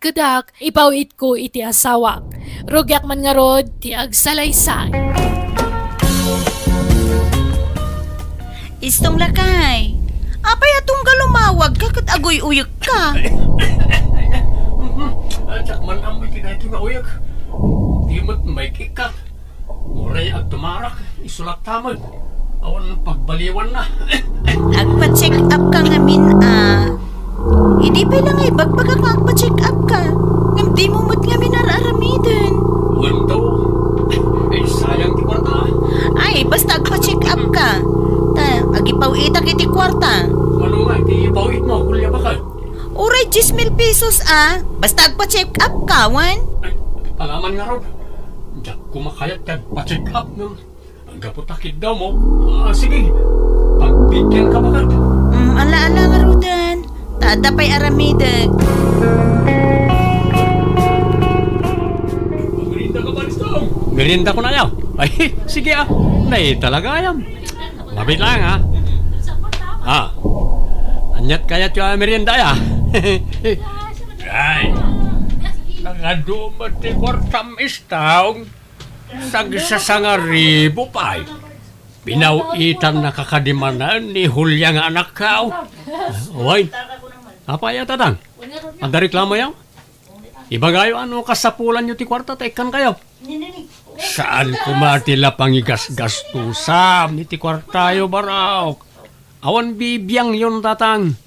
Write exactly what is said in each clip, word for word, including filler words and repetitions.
Kedak, ipaw-itko iti asawak. Rugiak man ngarud ti agsalaysay. Istong lakay, apay a tunggal umawagka ket aguy-uyekka? Diak man ammo iti daytoy nga uyek. Di met maikikka. Uray agtumarak, isu latta met. Awan pagbaliwanna. Agpa-check up ka ngamin, a. Idi pay la nga ibagbagak nga agpa-check up ka. Ngem dimo met ngamin ar-aramiden. Wen daw. Ay, sayang ti kuarta. Ay, basta agpa-check up ka. Ta, agipaw-itak iti kuarta. Mano nga iti ipaw-itmo, Julia, baket? Uray dies mil pesos, a. Basta agpa-check up ka, wen? Ay, alaman ngarud. Diak koma kayat ti agpa-check up, no? Anggapo ta kiddawmo. A, sige. Pagbigyanka baket. Mm, ala, ala ngaruden. Ta adda pay aramidek. Merienda ka ba, Listong? Merienda ko na, yaw. Ay, sige, a. Nay, talaga, ayam. Mabit lang, a. A. Aniat kayatyo a merienda, a? Ay. Nakaduma ti kuartam, Istong. Sagsasangaribu pay. Pinaw-itannaka kadi manen ni Julia nga anakko. Wen. Apay a, tatang? Adda reklamo, yaw? Ibagayo a no kasapulanyo ti kuarta ta ikkankayo. Saan koma ti la pangigasgastusam iti kuartayo, barok. Awan bibiangyon, tatang.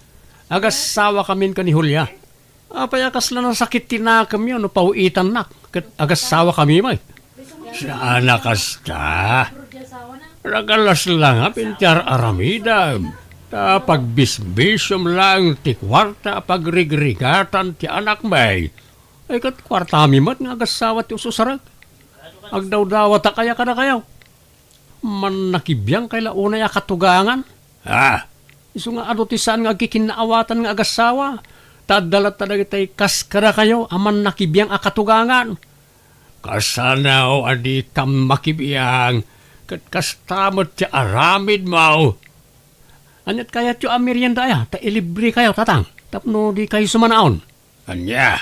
Agassawakamin ken ni Julia. Apay a kasla nasakit ti nakemyo no paw-itannak ket agassawakami met? Saan a kasta. Nakalasla ngamin ti ar-aramidem. Ta pagbisbisiom laeng ti kuarta a pagrigrigatan ti anakmi. Ay, ket kuartami met nga agassawa ti ususarek. Agdawdawatak aya kadakayo? Mannakibiangkay la unay a katugangan? A, isu nga adu ti saan nga agkikinnaawatan nga agassawa, ta adda latta dagitay kas kadakayo a mannakibiang a katugangan. Kasano a dikam makibiang, ket kasta met ti aramidmo. Aniat kayatyo a merienda aya, ta ilibrekayo, tatang, tapno dikayo sumanaon? Ania?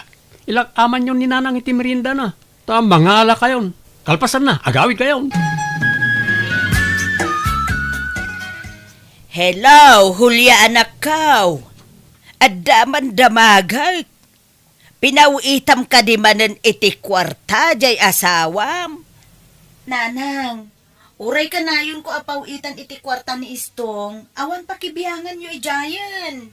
Ilak-amanyon ni Nanang iti meriendana, ta mangalakayon. Kalpasanna, agawidkayon. Hello, Julia, anakko. Adda man damagek. Pinaw-itam kadi manen iti kuarta jay asawam? Nanang, uray kanayonko a paw-itan iti kuarta ni Istong, awan pakibianganyo idiayen.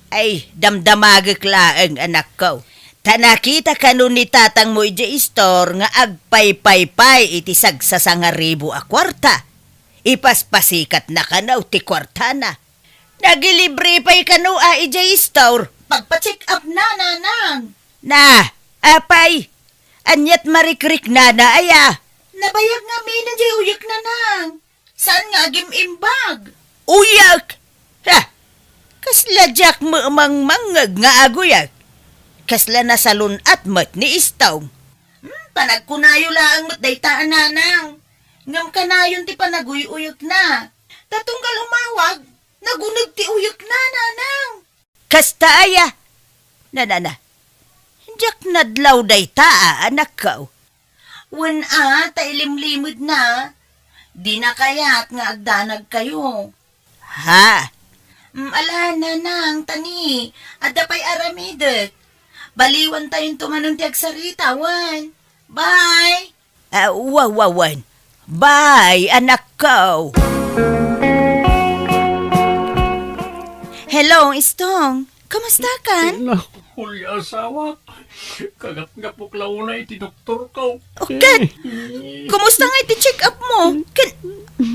Ay, damdamagek laeng, anakko. Ta nakita kano ni tatangmo idiay istor nga agpaypaypay iti sagsasangaribu a kuarta. Ipaspasikatna kano ti kuartana. Nagilibre pay kano a idiay istor. Pagpa-check up na, Nanang. Na, apay, aniat marikriknana aya? Nabayag ngamin jay uyek, Nanang. Saan nga agim-imbag? Uyek? Ha? Kasla diak mangmangngeg nga aguyek. Kasla nasalun-at met ni Istong. Hmm, panagkunayo laeng met dayta a Nanang. Ngem kanayon ti panaguy-uyekna. Ta tunggal umawag, naguneg ti uyekna, Nanang. Kasta aya? Nanana, diak nadlaw dayta a, anakko. Wen a, ta ilimlimedna, dina kayat nga agdanagkayo. Ha? Mm, ala, Nanang, tani, adda pay aramidek. Baliwantayonto manen ti agsarita, wen. Bye! Ah, wa, wa, wen. Bye, anakko. Hello, Istong. Kumusta kan? Naku, Julia, asawa. Kagapgapok la unay iti doktorko. O, ket, kumusta nga iti check-up mo? Ket,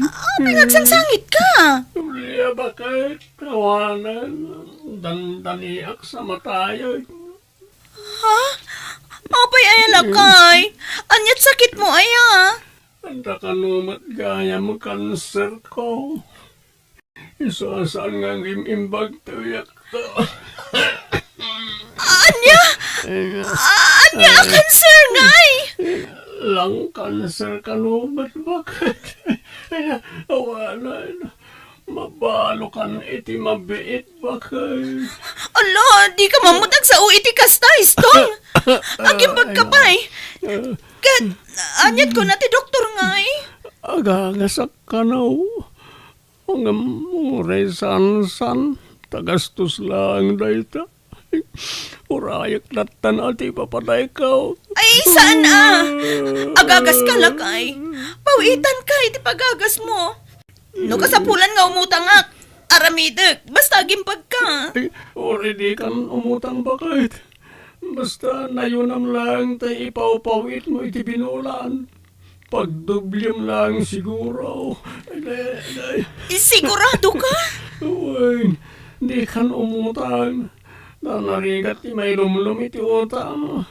apay nga agsangsangitka? Julia, baket? Awanen, dandaniak sa matayeg. Ha? Apay aya, lakay? Aniat sakitmo aya? Adda kano met gayam kanserko. Isu a saan nga agim-imbag ti uyekko. Ania? Ania a kanser ngay? Lung cancer kano met, baket? Awanen. Mabalokan iti mabiit, baket. Ala, dika man met agsao iti kasta, Istong. Agimbagka pay. Ket, aniat kuna ti doktor ngay? Agagasak kano. Ngem uray saan-saan, ta gastos laeng dayta. Urayek lattan a ti papadayko. Ay, saan a? Agagas ka, lakay. Pawitan ka iti pagagas mo. No kasapulan nga umutangak, aramidek, basta agimbag ka. Ay, uri di kan umutang, baket. Basta nayunam lang tay ipawpawit mo iti binulan. Pagdoblem lang siguro. Ay, ay, ay. Sigurado ka? Wen, di kan umutang. Ta narigat ti mailumlom iti utang.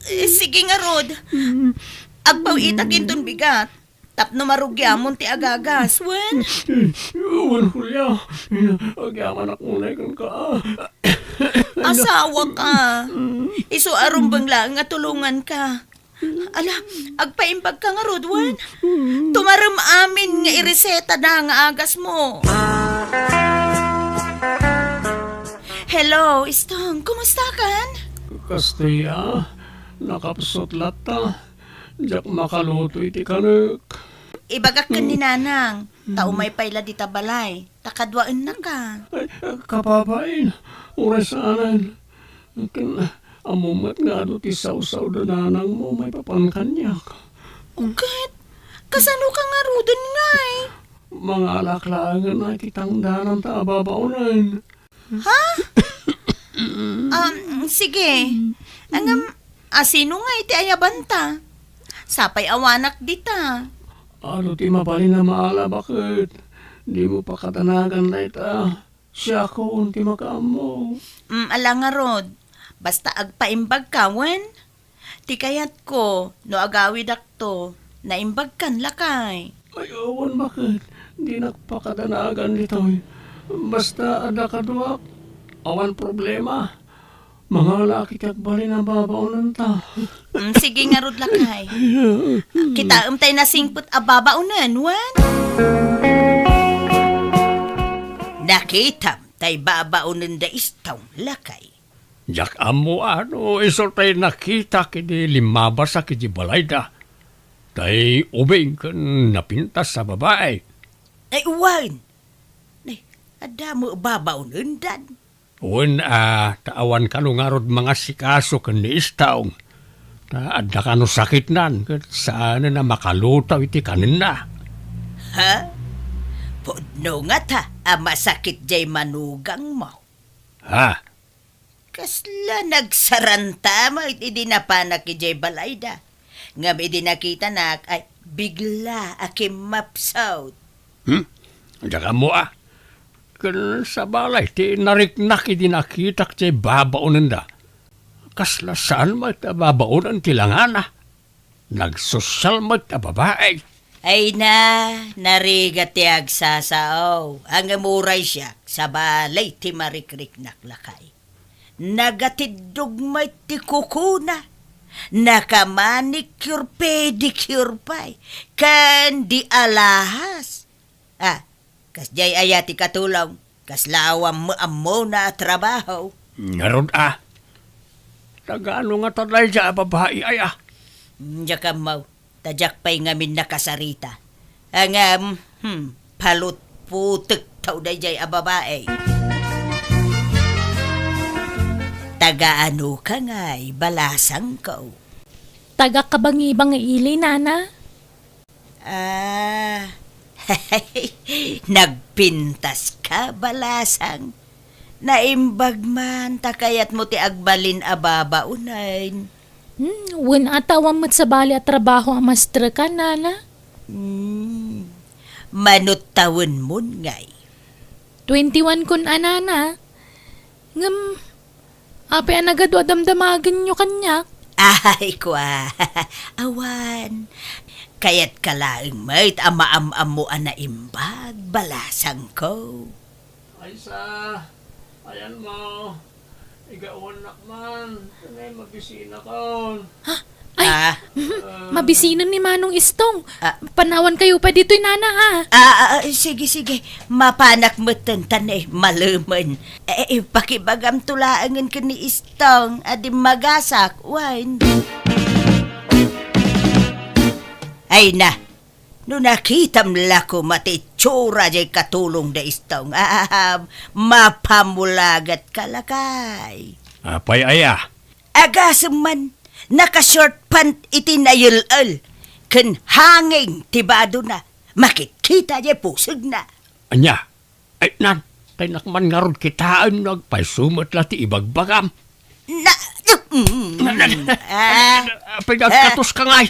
Eh, sige ngarud. Mm. Agpawitak inton bigat. Tapno marugiamon ti agagas, wen? Wen, Julia. Agyamanak unay kenka. Asawa ka. Isu a rumbeng laeng nga tulongan ka. Ala, agpaimbag ka ngarud, wen? Tumarem amin nga ireseta da nga agas mo. Hello, Istong. Kumusta kan? Kastoy a, nakapsut latta. Diak makaluto iti kanek. Ibagak ken ni Nanang, ta umay pay la dita balay, ta kaduaennaka. Ay, kababain, uray saanen. Ken, ammom met nga adu ti sawsawda nanangmo maipapan kaniak. O ket, kasano ka ngaruden ngay? Mangalak laengen iti tangdananta a babaonen. Ha? Um, sige. Ngem, asino nga iti ayabanta? Sapay awanak dita. Adu ti mabalin a maala, baket. Dimo pakadanagan dayta. Siakon ti makaammo. Mm, ala ngarud. Basta agpaimbag ka, wen? Ti kayatko, no agawidakto, naimbagkan lakay. Ay, awan, baket. Dinak pakadanagan ditoy. Basta adda kaduak, awan problema. Mangalaak iti agbalin a babaonenta. Mm, sige ngarud lakay. Kitaem tay nasingpet a babaonen, wen? Nakitam tay babaonen da Istong, lakay. Diak ammo a no isu tay nakitak idi limmabasak iti balayda. Tay ubing ken napintas a babai. Ay, wen. Ay, adda met babaonendan. Wen a, ta awan kano ngarud mangasikaso ken ni Istong. Ta adda kano sakitnan ket saanen a makalutaw iti kanenna. Ha? Pudno ngata a masakit jay manugangmo. Ha? Kasla nagsaranta met idi napanak idiay balayda. Ngem idi nakitanak, ay, bigla a kimmapsut. Hmm? Diak ammo a. Ken sabali ti nariknak idi nakitak ti babaonenda. Kasla saan met a babaonen ti langana. Nagsosial met a babai. Ay na, narigat ti agsasao, ngem uray siak, sabali ti marikriknak lakay. Nagatiddog met ti kukuna. Nakamanicure, pedicure pay, ken di alahas. Ah, kasdiay aya ti katulong? Kasla awan met ammona a trabaho? Ngarud a. Taga ano ngata daydiay a babai aya? Diak ammo, ta diak pay ngamin nakasarita. Ngem, hmm, palutputekto daydiay a babai. Taga ano ka ngay, balasangko? Taga Kabangiba nga ili, nana. Ah, nagpintas ka, balasang. Naimbag man, ta kayatmo ti agbalin a babaonen. Hmm, wen a ta awan met sabali a trabaho a maestra ka, nana? Hmm, mano tawenmon ngay? Twenty-one kun a, nana. Ngem, apay a nagadu a damdamagenyo kaniak? Ay, kua. Awan. Kayatka laeng met a maam-ammo a naimbag, balasangko. Aysa, ayanmo. Igawannak man. Kanay mabisinakon. Ha? Ay, Ah. Mabisinen ni Manong Istong. Ah. Panawankayo pay ditoy, nana, ha? Ah, ah, ah, sige, sige. Mapanak metten ta ne, malemen. Eh, eh, pakibagamto laengen ken ni Istong a dimmagasak, wen. Ay na, no nakitam la koma ti itsura jay katulong da Istong, ah, mapamulagat ka, lakay. Apay aya? Agasem man, naka-short pant iti nayel-el, ken hanging ti badona, makitkita jay pusegna. Ania? Ay, nan, kaynak man ngarud kitaen no agpayso met la ti ibagbagam. Na, mm, Na, na, na, ah, na, apay nga ah, agkatoska ngay?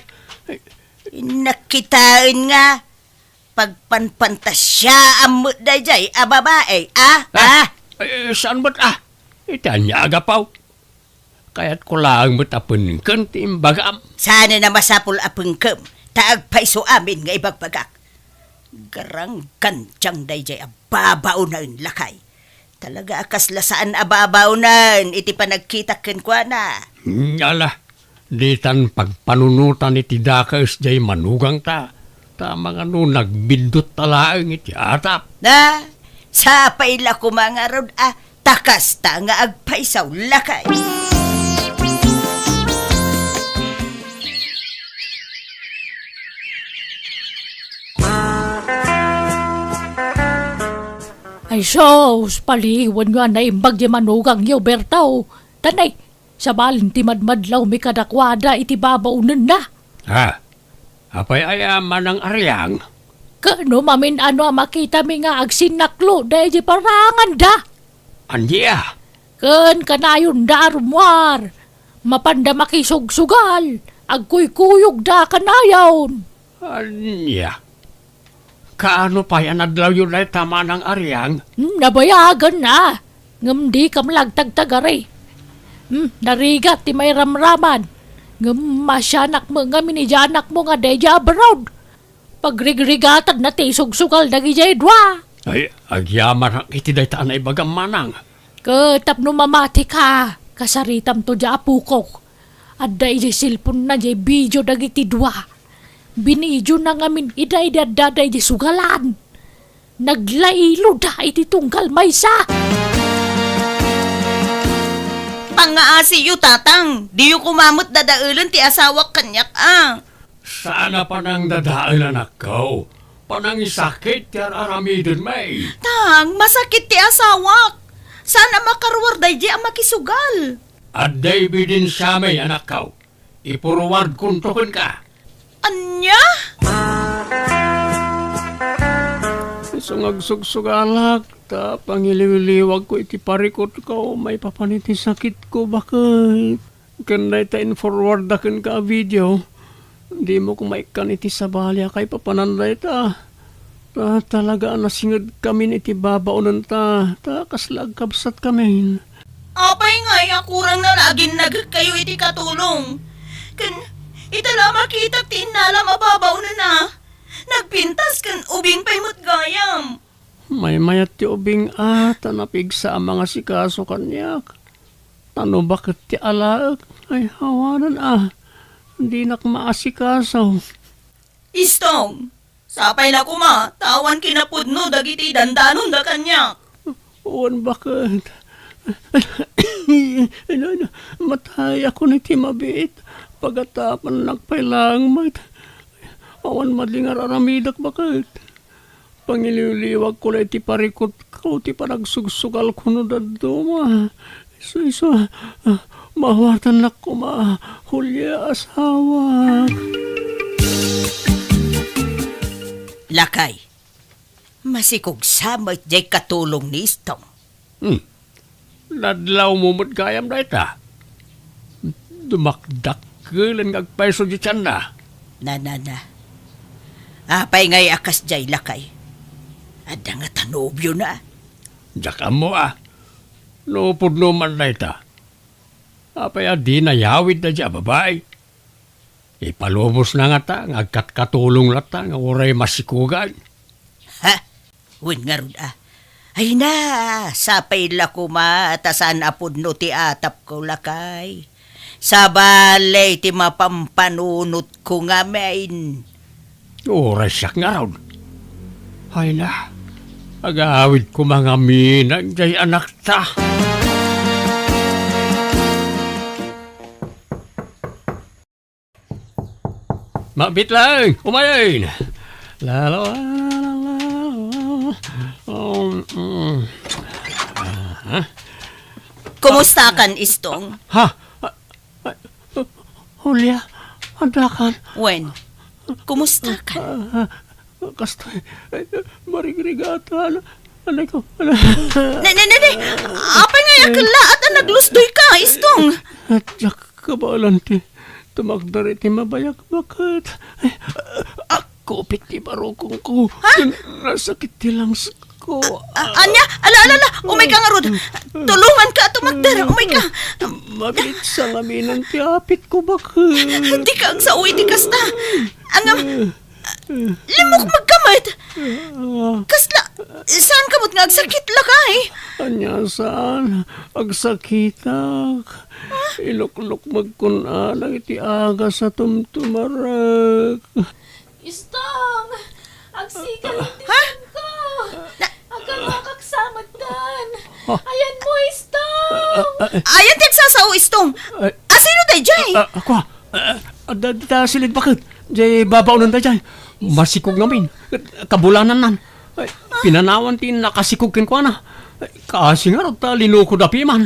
Nakitaen nga pagpanpantasiaam met dayjay a babai, ah? Ah, Ah? eh, saan met, ah? Iti ania a gapu? Kayatko laeng met a pengken ti imbagam. Saan a masapul a pengkem, ta agpayso amin nga ibagbagak. Garanggantiang dayjay a babaonen, lakay. Talaga a kasla saan a babaonen iti panagkitak kenkuana. Ala, ditan pagpanunotan iti dakes jay manugangta. Ta mangano nagbiddut ta laeng iti atap. Na, sapay la koma ngarud a ta kasta nga agpayso, lakay. Ay sus, paliwanyo a naimbag ti manugangyo, Berto. Tanay, sabali ti madmadlawmi kadakuada iti babaonenna. Ha? Apay aya, Manang Ariang? Ken no mamin-ano a makitami nga agsinnaklo daydi paranganda? Ania? Ken kanayonda a rummuar, mapanda makisugsugal, agkuykuyogda kanayon. Ania? Kaano pay a nadlawyo dayta, Manang Ariang? Hmm, nabayagen a. Ngem dikam la agtagtagari. Hmm, narigat ti mairamraman. Ngem masianak met ngamin idiay anakmo nga daydiay abroad. Pagrigrigatanna ti isugsugal dagidiay dua. Ay, agyamanak iti dayta a naibagam, Manang. Ket tapno mamatika, kasaritamto diay apokok. Adda idiay cellphone-na diay video dagiti dua. Binidiona ngamin ida idi addada idiay sugalan. Naglailoda iti tunggal maysa. Pangngaasiyo, tatang. Diyo koma met dadaelen ti asawak kaniak, a. Saan a panangdadael, anakko. Panangisakit ti ar-aramidenmi. Tang, masakit ti asawak. Saan a makaruar daydi a makisugal. Adda ebidensiami, anakko. Ipuruardkonto kenka. Ania? Isu nga agsugsugalak, ta pangiliwliwagko iti parikutko maipapan iti sakitko, baket. Ken dayta in-forward-da kenka a video, dimo koma ikkan iti sabali a kaipapanan dayta. Ta talaga a nasingedkamin iti babaonenta, ta kasla agkabsatkamin. Apay ngay a kurangna la aginnagekkayo iti katulong? Ken ita la a makitak ti innalam a babaonenna, nagpintas ken ubing pay met gayam. Maymayat ti ubing a, ta napigsa a mangasikaso kaniak. Ta no baket ti alaek, ay awanen a, dinak maasikaso. Istong, sapay la koma, ta awan kinapudno dagiti dandanonda kaniak. Wen baket. Ina, ina, matayakon iti mabiit. Pagatapannak pay laeng met. Awan madingar aramidek baket. Pangiliwliwagko la iti parikutko ti panagsugsugalko no dadduma. Isu, isu, ah, maawatannak koma, Julia, asawa. Lakay, masikog sa met jay katulong ni Istong. Hmm. Nadlawmo met gayam dayta. Dumakdakkel nga agpayso diay tianna. Na, na, na. Apay ngay a kasdiay, lakay? Adda ngata nobiona? Diak ammo a. No pudno man dayta, apay a dina yawid daydiay a babai? Ipalubosna ngata nga agkatkatulong latta nga uray masikogan. Ha? Wen ngarud a. Ay na, sapay la koma ta saan a pudno ti atapko, lakay. Sabali ti mapampanunotko ngamin. Uray siak ngarud. Ay na, agawidko mangaminang jay anakta. Mabit lang, umayen. La, la, la, la, la, la. Um, mm. Ah. Kumusta kan, Istong? Ha? Ah, ah, Julia, anda kan? Wen, kumusta kan? Ah, ah, kastoy, eh, marigrigatan. Anay ko, anay. Ne, ne, ne, ne. Apay nga aya kellaat a naglusdoyka, Istong? Diak kabaelan ti tumakder iti mabayag baket. Ay, akkupit ti barukongko. Ha? Nasakit ti langsko. A-, ania? Ala, ala, ala. Umayka ngarud. Tulonganka a tumakder. Umayka. Mabit sangaminang ti apitko baket. Dika agsao iti kasta. Ngem, limmukmegka met. Kasla, saanka met nga agsakit, lakay? Ania saan? Agsakitak. Iluklukmegkon alang iti agas a tumtumarek. Istong! Agsika, ha? Ko! Na- Agawakak sa metten! Ha? Ayanmo, Istong! Ayan ti agsasao, Istong! Ay. Asino daydiay? Ah, ah, ako, ah, ah, adda dita silid baket. Jay babaonen daydiay. Masikog ngamin. Kabulanannan. Ay, pinanawan ti nakasikog kenkuana. Ay, kaasi ngarud ta linukoda piman.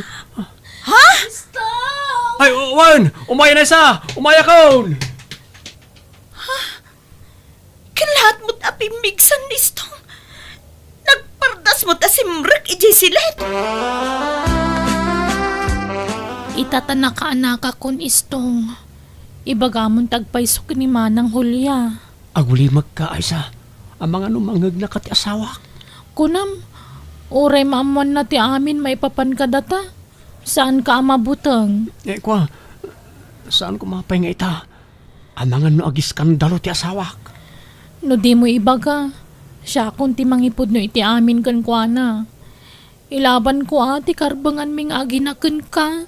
Ha? Istong! Ay, wen! Umayen, Aysa! Umayakon! Kellaat met a pimmigsan ni Istong. Nagpardas met a simrek idiay silid. Ita ta nakaanakakon, Istong. Ibagamon ti agpayso ken ni Manang Julia. Agulimekka, Aysa. Amangan no mangngegnaka ti asawak. Kunam, uray maammoanna ti amin maipapan kadata, saanka a mabuteng. Eh, kua, saan koma pay nga ita? Amangan no agiskandalo ti asawak. No dimo ibaga, siakon ti mangipudno iti amin kenkuana. Ilabanko a ti karbenganmi nga agina kenka.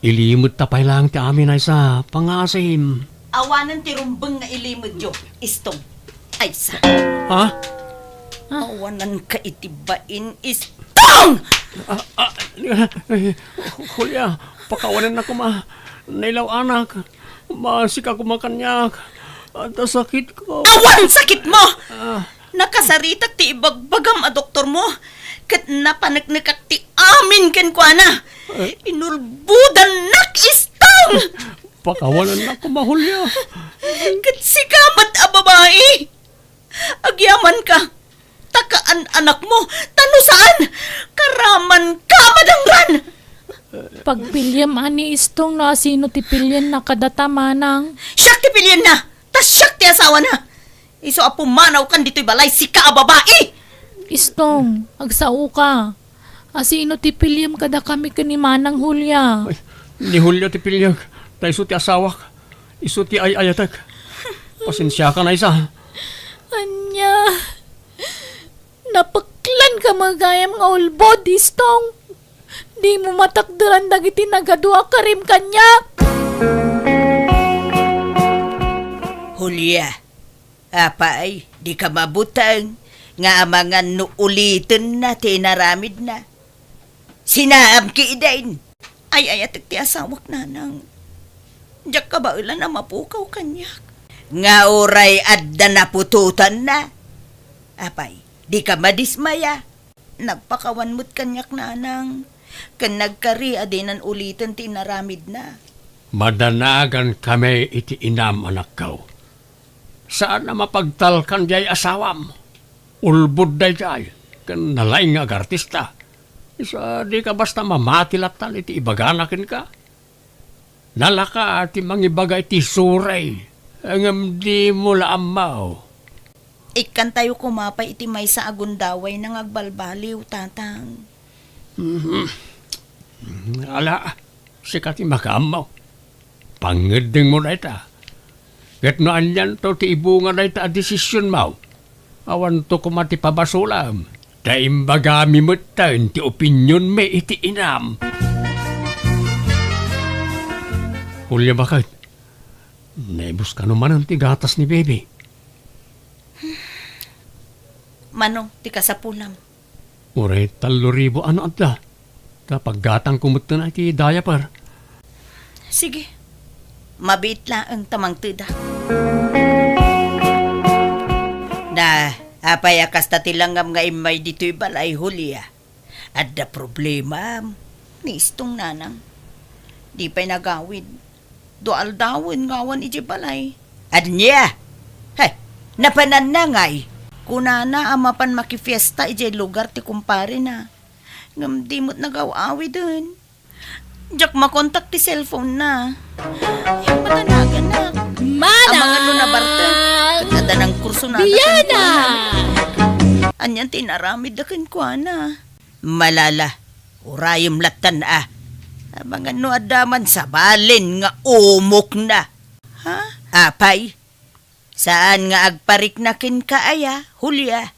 Ilimedta pay laeng ti amin, Aysa, pangngaasim. Awanen ti rumbeng nga ilimedyo, Istong. Aysa. Ha? Awananka iti bain, Istong! Ah, ah, eh, Julia, pakawanennak koma. Nailaw-anak. Maasika koma kaniak. Adda sakitko. Awan sakitmo! Ah. Nakasaritak ti ibagbagam a doktormo, ket napaneknekak ti amin kenkuana. Eh? Inulbodannak, Istong! Pakawanennak koma, Julia. Ket sika met a babai, agyamanka. Ta kaan-anakmo, ta no saan, karamanka a madangran! Pagpiliem a ni Istong no asino ti pilienna kadata, Manang. Siak ti pilienna! Ta siak ti asawana! Isu a pumanawkan ditoy balay, sika a babai! Istong, agsaoka. Asino ti piliem kadakami ken ni Manang Julia? Ay, ni Julia ti piliek, ta isu ti asawak. Isu ti ay-ayatek. Pasensiakan, Aysa. Ania? Napeklanka met gayam nga ulbod, Istong. Dimo matakderan dagiti nagadua a karim kaniak. Julia, apay, dika mabuteng nga amangan no ulitenna ti inaramidna. Sinaam ketdin. Ay-ayatek ti asawak, Nanang. Diak kabaelan a mapukaw kaniak. Nga uray adda naputotanna. Apay, dika madismaya. Nagpakawan met kaniak, Nanang. Ken nagkari a dinan uliten ti inaramidna. Madanagankami iti inam, anakko. Saan a mapagtalkan diay asawam. Ulbod daydiay, ken nalaing nga agartista. Isu a dika basta mamati lattan iti ibagana kenka. Nalaka ti mangibaga iti suray, ngem dimo la ammo. Ikkantayo koma pay iti maysa a gundawayna nga agbalbaliw, Tatang. Mhm. Ala, sika ti makaammo. Pangngeddengmo dayta. Ket no anianto ti ibunga dayta a desisionmo, awanto koma ti pabasolam. Ta imbagami metten ti opinionmi iti inam. Julia, baket? Naibus kano manen ti gatas ni Baby? Mano ti kasapulam? Uray tallo ribu ano adda. Ta paggatangko metten ti diaper. Sige. Mabiit laeng ta mangtedak. Na, apay a kasta ti langam nga immay ditoy balay, Julia? Adda problema ni Istong, nanang. Di pay nagawid. Dua aldawen nga awan idiay balay. Ania? He, napananna ngay? Kunana a mapan makifiesta idiay lugar ti kumparena. Ngem di met nagaw-awiden. Diak makontak ti cellphone na. Ay, matanagan na. Manang! Amangan no nabartek. Ket adda nang kursunada kenkuana. Anian ti inaramidda kenkuana? Malala, urayem lattan a. Amangan no adda man sabalen nga umokna. Ha? Apay? Saan nga agparikna kenka aya, Julia?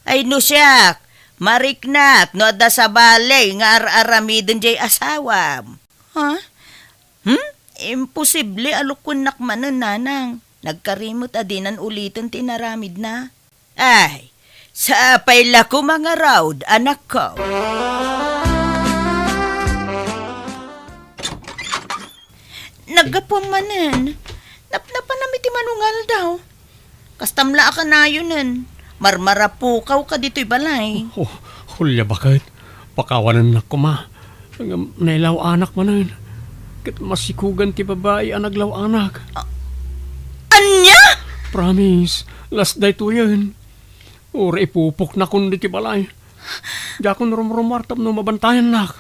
Ay no siak, mariknak no adda sabali nga ar-aramiden diay asawam. Ha? Hmm? Imposible a lukuennak manen, nanang. Nagkari met a dinan uliten ti inaramidna. Ay, sapay la koma ngarud, anakko. Naggapuam manen. Napnapanam iti manungaldaw. Kastam la a kanayonen. Marmarapukawka ditoy balay. Oh, Julia, baket? Pakawanennak koma. Ngem nailaw-anak manen. Ket masikugan ti babai a naglaw-anak. A-, ania? Promise, last daytoyen. Uray ipupoknakon ditoy balay. Diakon rumrumuar tapno mabantayannak.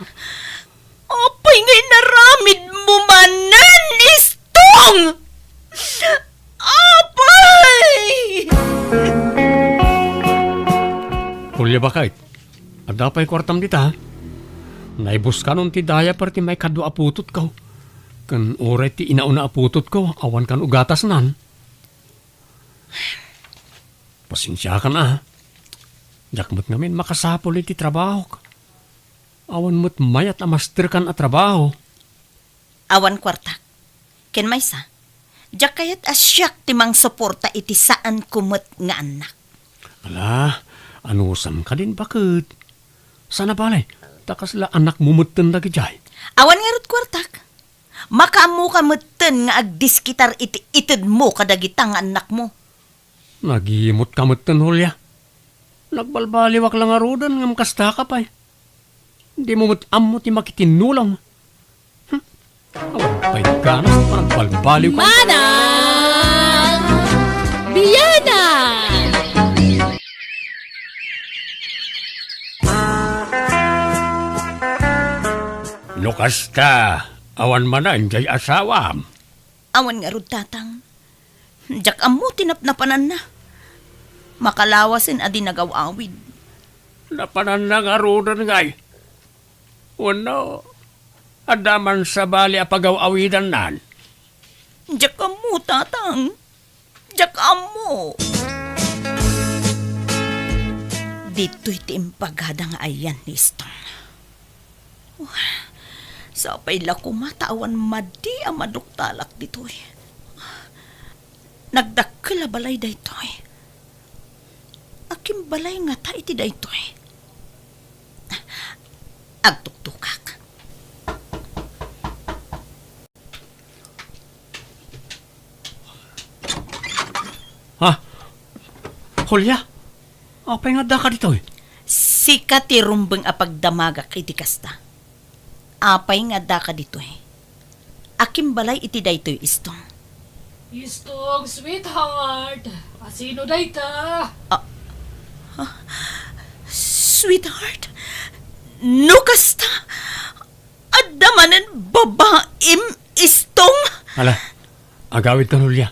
Apay nga inaramidmo manen, Istong? Apay! Julia, baket? Adda pay kuartam dita? Naibus kanon ti diaper ti maikadua a putotko. Ken uray ti inauna a putotko, awan kan ugatasnan. Pasensiakan a. Diak met ngamin makasapul iti trabahok. Awan met mayat a masterkan a trabaho. Awan kuartak. Ken maysa, diak kayat a siak ti mangsuporta iti saanko met nga annak. Ala, anusam kadin, baket? Sana bale, ta kasla anakmo metten dagidiay. Awan ngarud kuartak. Makaammoka metten nga agdiskitar iti itedmo kadagita nga annakmo. Nagimutka metten, Julia. Nagbalbaliwak la ngaruden ngem kastaka pay. Dimo met ammo ti makitinnulong. Hm? Awan pay ganas ti panagbalbaliw ka. Manang! Biana! No kasta, awan manen diay asawam? Awan ngarud, tatang. Diak ammo ti napnapananna. Makalawasen a di nagaw-awid. Napananna ngaruden ngay? Wenno, adda man sabali a pagaw-awidannan? Diak ammo, tatang. Diak ammo. Ditoy ti imbagada nga ayan ni Istong. Sapay la koma ta awan madi a maduktalak ditoy. Nagdakkel a balay daytoy. Akin balay ngata iti daytoy? Agtuktokak. Ha? Julia? Apay nga addaka ditoy? Sika ti rumbeng a pagdamagak iti kasta. Apay nga addaka ditoy? Akin balay iti daytoy, Istong? Istong, sweetheart. Asino dayta? Ah, ah, sweetheart? No kasta, adda manen babaim, Istong? Ala, agawidka, Julia.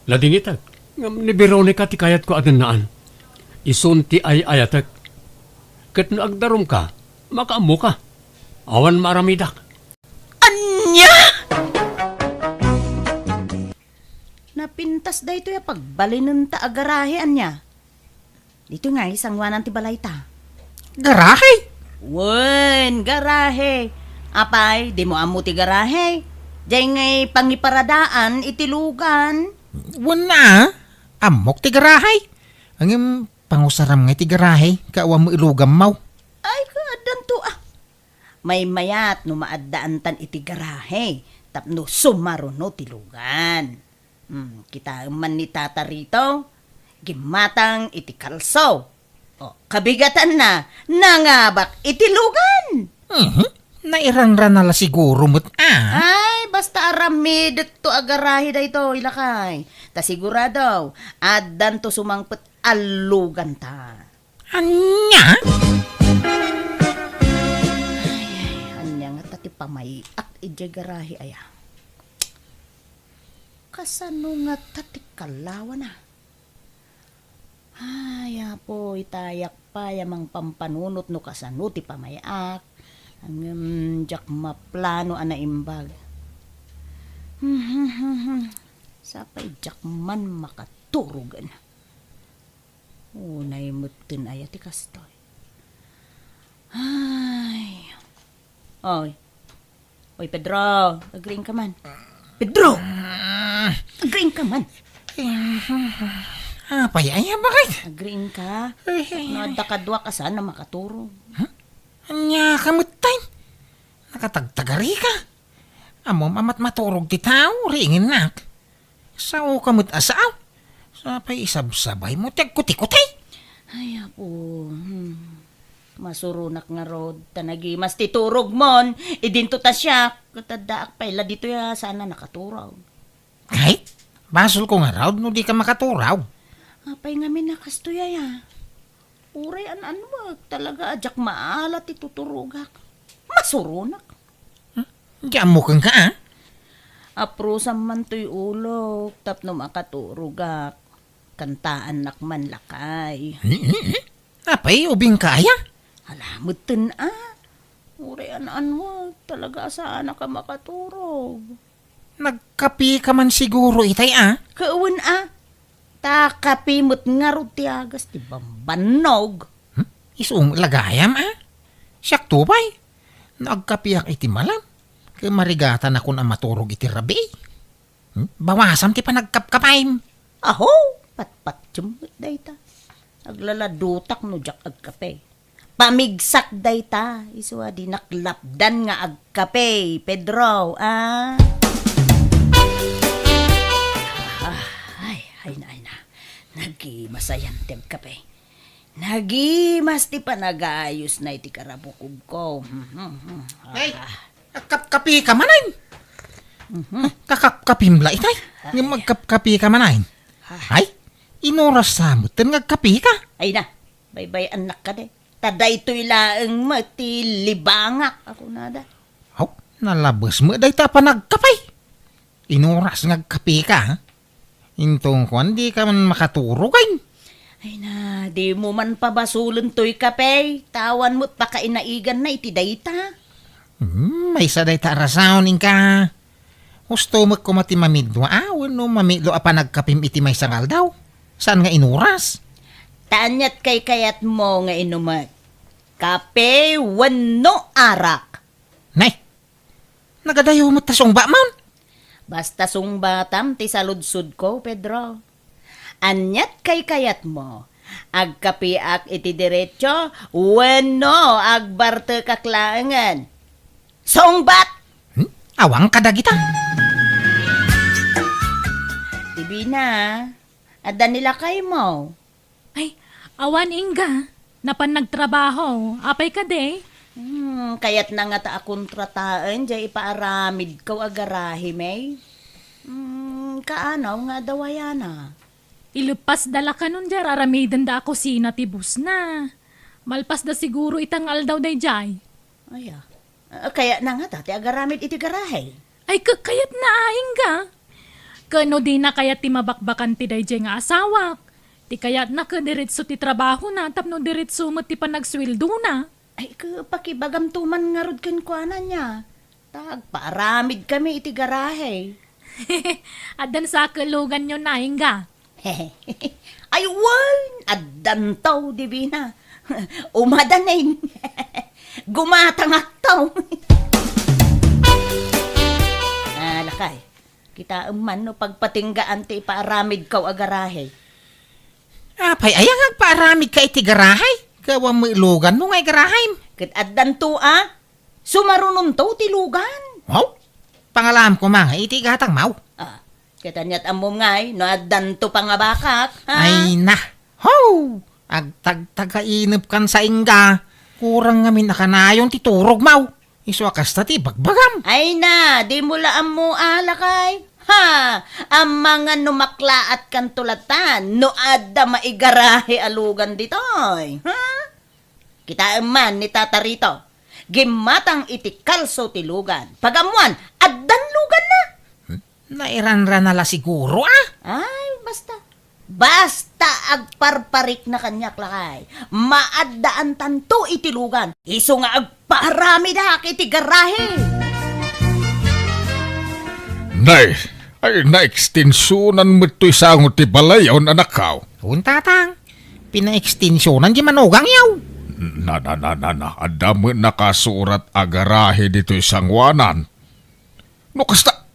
Ladingitek, ngem ni Veronica ti kayatko a dennaan. Isun ti ay-ayatek. Ket no agdarumka, makaammoka. Awan maaramidak. Ania? Napintas daytoy a pagbalinenta a garahe, ania? Ditoy ngay sanguanan ti balayta. Garahe? Wen, garahe. Apay, dimo ammo ti garahe? Diay ngay pangiparadaan iti lugan. Wen a, ammok ti garahe. Ngem pangusaram ngay ti garahe, ket awan met luganmo. Ay, ket addanto a. Maymayat no maaddaantan iti garahe tapno sumaruno ti lugan. Hmm, kitaem man ni Tata Rito, gimmatang iti kalso. O, kabigatanna, nangabak iti lugan. Mhm. Nairanrana la siguro met a. Ay, basta aramidekto a garahe daytoy, lakay. Ta sigurado, addanto sumangpet a luganta. Ania? Ay, ay, ania ngata ti pamay-ak idiay garahe aya? Kasano ngata ti kallawana? Ay, Apo, itayak pay a mangpampanunot no kasano ti pamay-ak. Ngem diak maplano a naimbag. Sapay diak man makaturogen. Unay metten aya ti kastoy. Ay. Oy. Oy, Pedro, agriingka man. Pedro! Agriingka man. Apay aya, bakit? Agriingka. Ay, ay, No ay. adda kaduak a saan a makaturog. Ania ka met tay? Nakatagtagari ka. Ammom a matmaturog ti tao, riingennak. Sao ka met a sao. Sapay isabsabaymo ti agkutikuti. Ay, Apo. Hmm. Masuronak ngarud, ta nagimas ti turogmon. Idinto ta siak, ket addaak pay la ditoy a saan a nakaturog. Ay, basolko ngarud no dika makaturog. Apay ngamin a kastoy aya? Uray an-anwek, talaga a diak maala ti tuturogak. Masuronak. Hmm? Di ammo kenka, a? Aprusam man toy ulok tapno makaturogak. Kantaannak man lakay. Hmm, hmm, hmm. Apay, ubingka aya? Ala, metten a. Uray an-anwek, talaga a saanak a makaturog. Nagkapika man siguro itay, a? Kawen a. Ta kape met ngarud ti agas ti bambannog. Hmm? Isu met la gayam, a? Siakto pay. No agkapiak iti malam, ket marigatanakon a maturog iti rabii. Hmm? Bawasam ti panagkapkapim. Aho, patpatiem met dayta. Aglaladutak no diak agkape. Pamigsak dayta, isu a dinak lapdan nga agkape, Pedro, a? Ah, ay, ay na, ay na. Nagimas ayan ti agkape. Nagimas ti panagayos na iti karabukobko. Hmm, hmm, hmm. Ay, Ah. Kap-, kapi ka manen? Mhm. Kakapkapim la itay. Ay. Ngem agkapkapi ka manen? Ah. Ay, inuras sa metten nga agkapi ka. Ay na, baybay-annak kadi. Ta daytoy laeng met ti libangak, a kunada. Aw, nalabes met dayta a panagkapi. Inuras nga agkapi ka, ha? Inton kuan, di ka man makaturog, ay. Ay na, di mo man pabasolen toy kape, ta awan met pakainaiganna iti dayta. Hmm, maysa dayta a rason, inka. Husto met koma ti mamidua, a, wenno mamitlo a panagkapim iti maysa nga aldaw. Saan nga inuras? Ta aniat kaykayatmo nga inumek? Kape wenno arak? Nay, nagadayo met ta sungbamon. Basta sungbatam ti saludsodko, Pedro. Aniat kaykayatmo? Agkapiak iti diretso wenno agbartekak laengen? Sungbat! Hmm? Awan kadagita. Dibina, adda ni lakaymo? Ay, awan, ingga. Napan nagtrabaho. Apay kadi? Hmm, kayatna ngata a kontrataen diay ipaaramidko a garahe, May. Hmm, kaano nga adda wayana? Ileppasda la kanon diay ar-aramidenda a kusina ti bossna. Malpasda siguro ita nga aldaw daydiay. Aya. Ah, kayatna ngata ti agaramid iti garahe? Ay, ket kayatna a, ingga. Ket no dina kayat ti mabakbakan ti daydiay nga asawak, ti kayatna ket diretso ti trabahona tapno diretso met ti panagsueldona. Ay, ket pakibagamto man ngarud kenkuana nia. Ta agpaaramidkami iti garahe. Addan sa kelluganyo na, ingga. Ay, wen, addanto, Divina. Umadanin. Gumatangakto. Ah, Kay, kitaem man no pagpatinggaan ti ipaaramidko a garahe. Apay aya nga agpaaramidka iti garahe? Gapu met luganmo nga igarahim. Ket addanto a, sumarunonto ti lugan. Wow! Pangalaam koma nga iti gatangmo. Ah, ket aniat ammom ngay, no addanto pangabakak, ha? Ay na! Ho! Agtagtagainepkan sa ingga. Kurang ngamin a kanayon ti turogmo. Isu a kasta ti ibagbagam. Ay na, dimo la ammo a, lakay. Ha! Amangan no maklaatkanto latan no adda maigarahe a lugan ditoy. Ha? Kitaem man ni Tata Rito. Gimmatang iti kalso ti lugan. Pag-ammoan, addan luganna. Hmm? Nairanrana la siguro, a? Ay, basta. Basta agparparikna kaniak, lakay. Maaddaantanto iti lugan. Isu nga agpaaramidak iti garahe. Nay, ay, naekstensionan met toy sango ti balayo, anakko. Wen, tatang. Pinaekstensionan ti manugangyo. Na, na, na, na, na. Adda met nakasurat a garahe ditoy sangoanan. No kasta,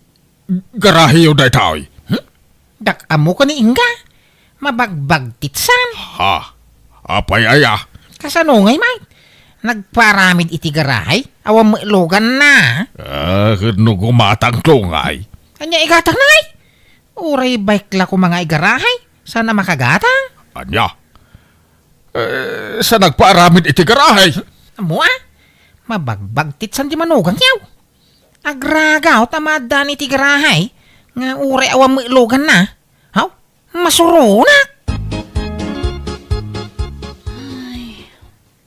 garaheyo daytoy. Hmm? Diak ammo ken ni ingga. Mabagbagtitsan. Ha? Apay aya? Kasano ngay, Mike? Nagpaaramid iti garahe? Awan met luganna. Ah, ket no gumatangto ngay? Ania igatangna ngay? Uray bike la koma nga igarahe? Saan a makagatang? Ania? Eh, sa nagpaaramid iti garahe? Ammo a? Mabagbagtitsan ti manugangyo. Agragaw ta maaddaan iti garahe nga uray awan met luganna. Haw? Masuronak! Ay,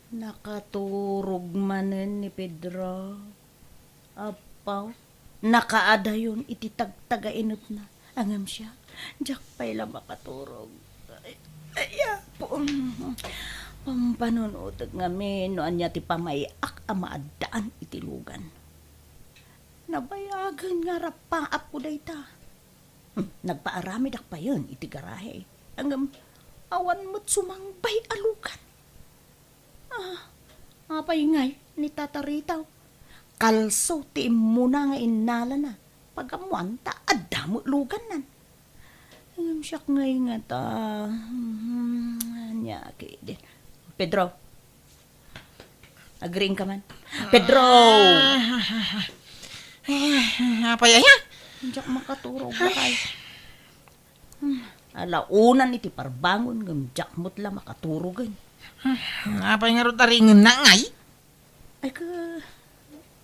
nakaturog manen ni Pedro. Apaw, nakaadayon iti tagtagainepna. Ngem siak, diak pay la makaturog. Ay, ay, Apo. Pampanunotek ngamin no ania ti pamay-ak a maaddaan iti lugan. Nabayagen nga rappaapko dayta. Hmm, nagpaaramidak payen iti garahe. Ngem, awan met sumangbay a lugan. Ah, apay ngay ni Tata Rito? Kalso ti immuna nga innalana. Pag-ammoan ta adda met lugannan. Ngem siak ngay ngata, hmm, ania ketdin. Pedro, agriingka man. Pedro! Ah, apay aya? Diak makaturog, lakay. Hmm, alaonan iti parbangon ngem diak met la makaturogen. Hmm, apay ngarud a ringenna ngay? Ay ka,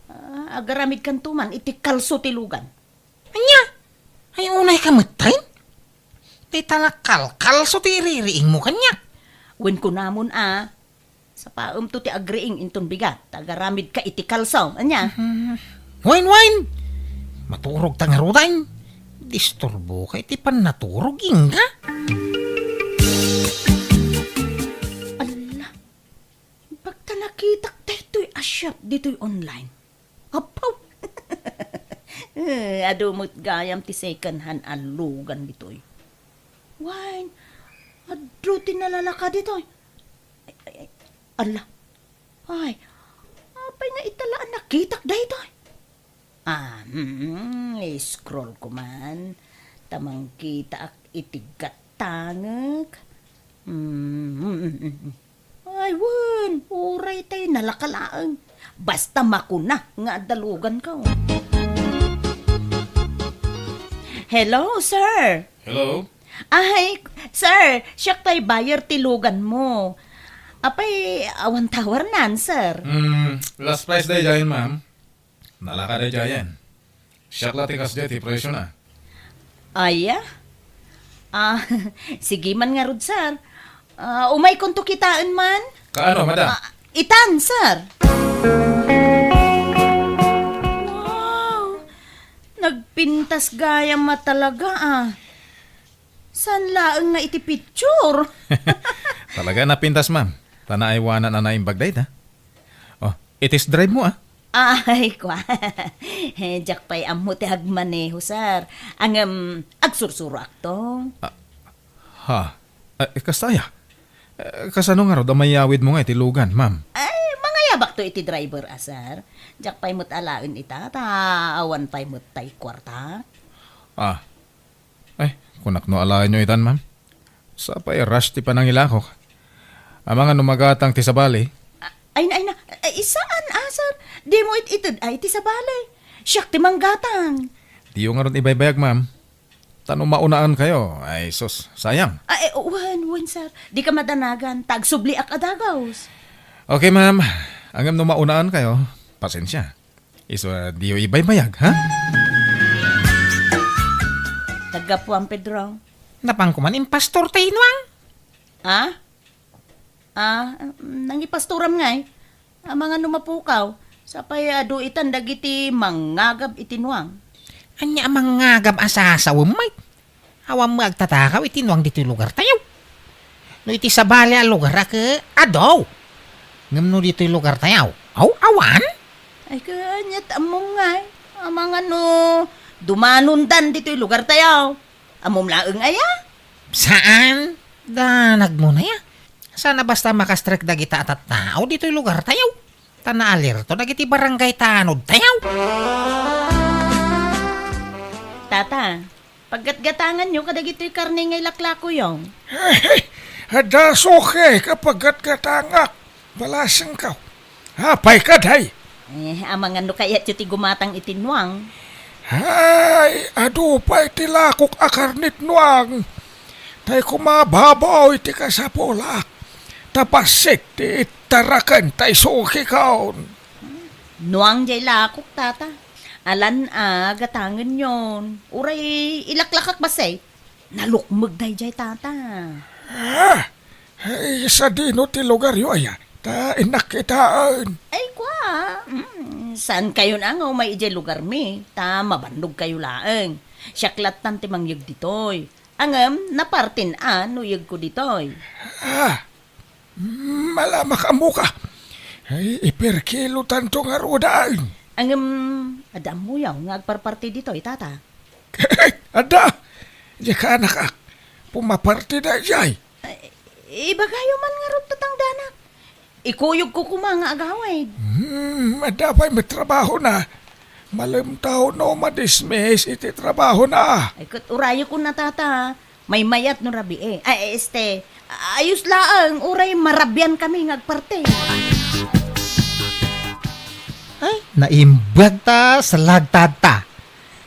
ah, agaramidkanto man iti kalso ti lugan. Ania? Ay, unayka metten? Dayta la kalkalso ti iririingmo kaniak. Wen kunamon a, sapaemto ti agriing inton bigat, ta agaramidka iti kalso. Ania? Mhm. Wen, wen! Maturogta ngaruden. Disturboka iti pannaturog, ingga. Ala, bagta nakitak daytoy a shop ditoy online. Apaw! Eh, adu met gayam ti second hand a lugan ditoy. Wen, adu ti nalalaka ditoy. Ay, ay, ay, ala. Ay, apay nga ita la a nakitak daytoy? Ah, hmm, scroll ko man. Ta mangkitaak iti gatangek. Hmm, hmm, hmm, hmm. Ay, wen, uray tay nalaka laeng. Basta makuna nga adda luganko. Hello, sir. Hello? Ay, sir, siak tay buyer ti luganmo. Apay, awan towernan, sir? Mm, last price daydiayen, ma'am. Nalaka daydiayen. Siak la ti kasdiay ti presiona. Aya? Ah, sige man ngarud, sir. Ah, umaykonto kitaen man? Kaano, madam? Ah, itan, sir. Wow! Nagpintas gayam a talaga, ah. Saan laeng nga iti picture? Talaga napintas, ma'am. Ta naaywanan a naimbag dayta. Oh, i-test drive mo, ah. Ay, kwa. Eh, diak pay ammo ti agmaneho, sir. Ngem, agsursuroakto. Ah, ha? Eh, kasta aya? Eh, kasano ngarud a mayawid mo nga iti lugan, ma'am? Ay, mga Tabakto iti driver a, sir. Diak pay met alaen ita, ta awan pay met tay kuarta. Ah. Ay, kunak no alaenyo itan, ma'am. Sapay rush ti panangilakok. Amangan no magatang ti sabali. A-, ay na, ay na. Ay, saan, ah, sir? Dimo it-ited ay ti sabali. Siak ti manggatang. Diyo ngarud ibaybayag, ma'am. Ta no maunaan kayo, ay sus, sayang. Ay, wen, wen, sir. Dika madanagan, ta agsubliak a dagaws. Okay, ma'am. Ngem no maunaan kayo, pasensia. Isu a diyo ibaybayag, ha? Naggapuan, Pedro. Napan ko man impastor ta inuang. Ah? Ah, nangipastoram ngay? Amangan no mapukaw, sapay adu itan dagiti mangngagab iti nuang. Ania a mangngagab a sasawem met? Awan met agtatakaw iti nuang ditoy lugartayo. No iti sabali a lugar a ke, adu. Ngem no ditoy lugartayo, aw, awan? Ay, ket aniat ammom ngay? Amangan no dumanondan ditoy lugartayo. Ammom laeng aya? Saan? Danagmo na ya. Saan a basta makastrek dagita a tattao ditoy lugartayo. Ta naalerto dagiti barangay tanodtayo. Tata, paggatgatanganyo kadagitoy karne nga ilaklakoyo. Adda suke ka paggatgatangak. Balasengko. Apay kadi? Eh, amangan no kayatyo ti gumatang iti nuang. Ay, adu pay ti lakok a karne ti nuang. Tay kumababaw iti kasapulak. Ta bassit ti ittaraken tay sukikon. Nuang jay lakok, tata. Alan a gatangenyon. Uray ilaklakak bassit. Nalukmeg dayjay, tata. Ah, ay, sadino ti lugaryo aya? Ta innak kitaen. Ay, kua. Mm, saan kayo na nga umay idiay lugar mi? Ta mabannog kayo laeng. Siak lattan ti mangyeg ditoy. Angem, napartin a no yegko ditoy. Ah, malamak ammoka. Ay, iperkilo tanto nga rudan. Angem, adda ammoyo nga agparparti ditoy, tata. Adda, di ka anak, pumaparti dayjay. Ay, ibagayo man ngarud ta tangdanak. Ikuyogko koma nga agawid. Hmm, adda pay met trabahona. Malem ta no madismiss iti trabahona. Ay, ket urayekon a, tata. Maymayat no rabii. Ay, este, ayos laeng, uray marabian kami nga agparti. Ay, naimbag ta, salagtad ta.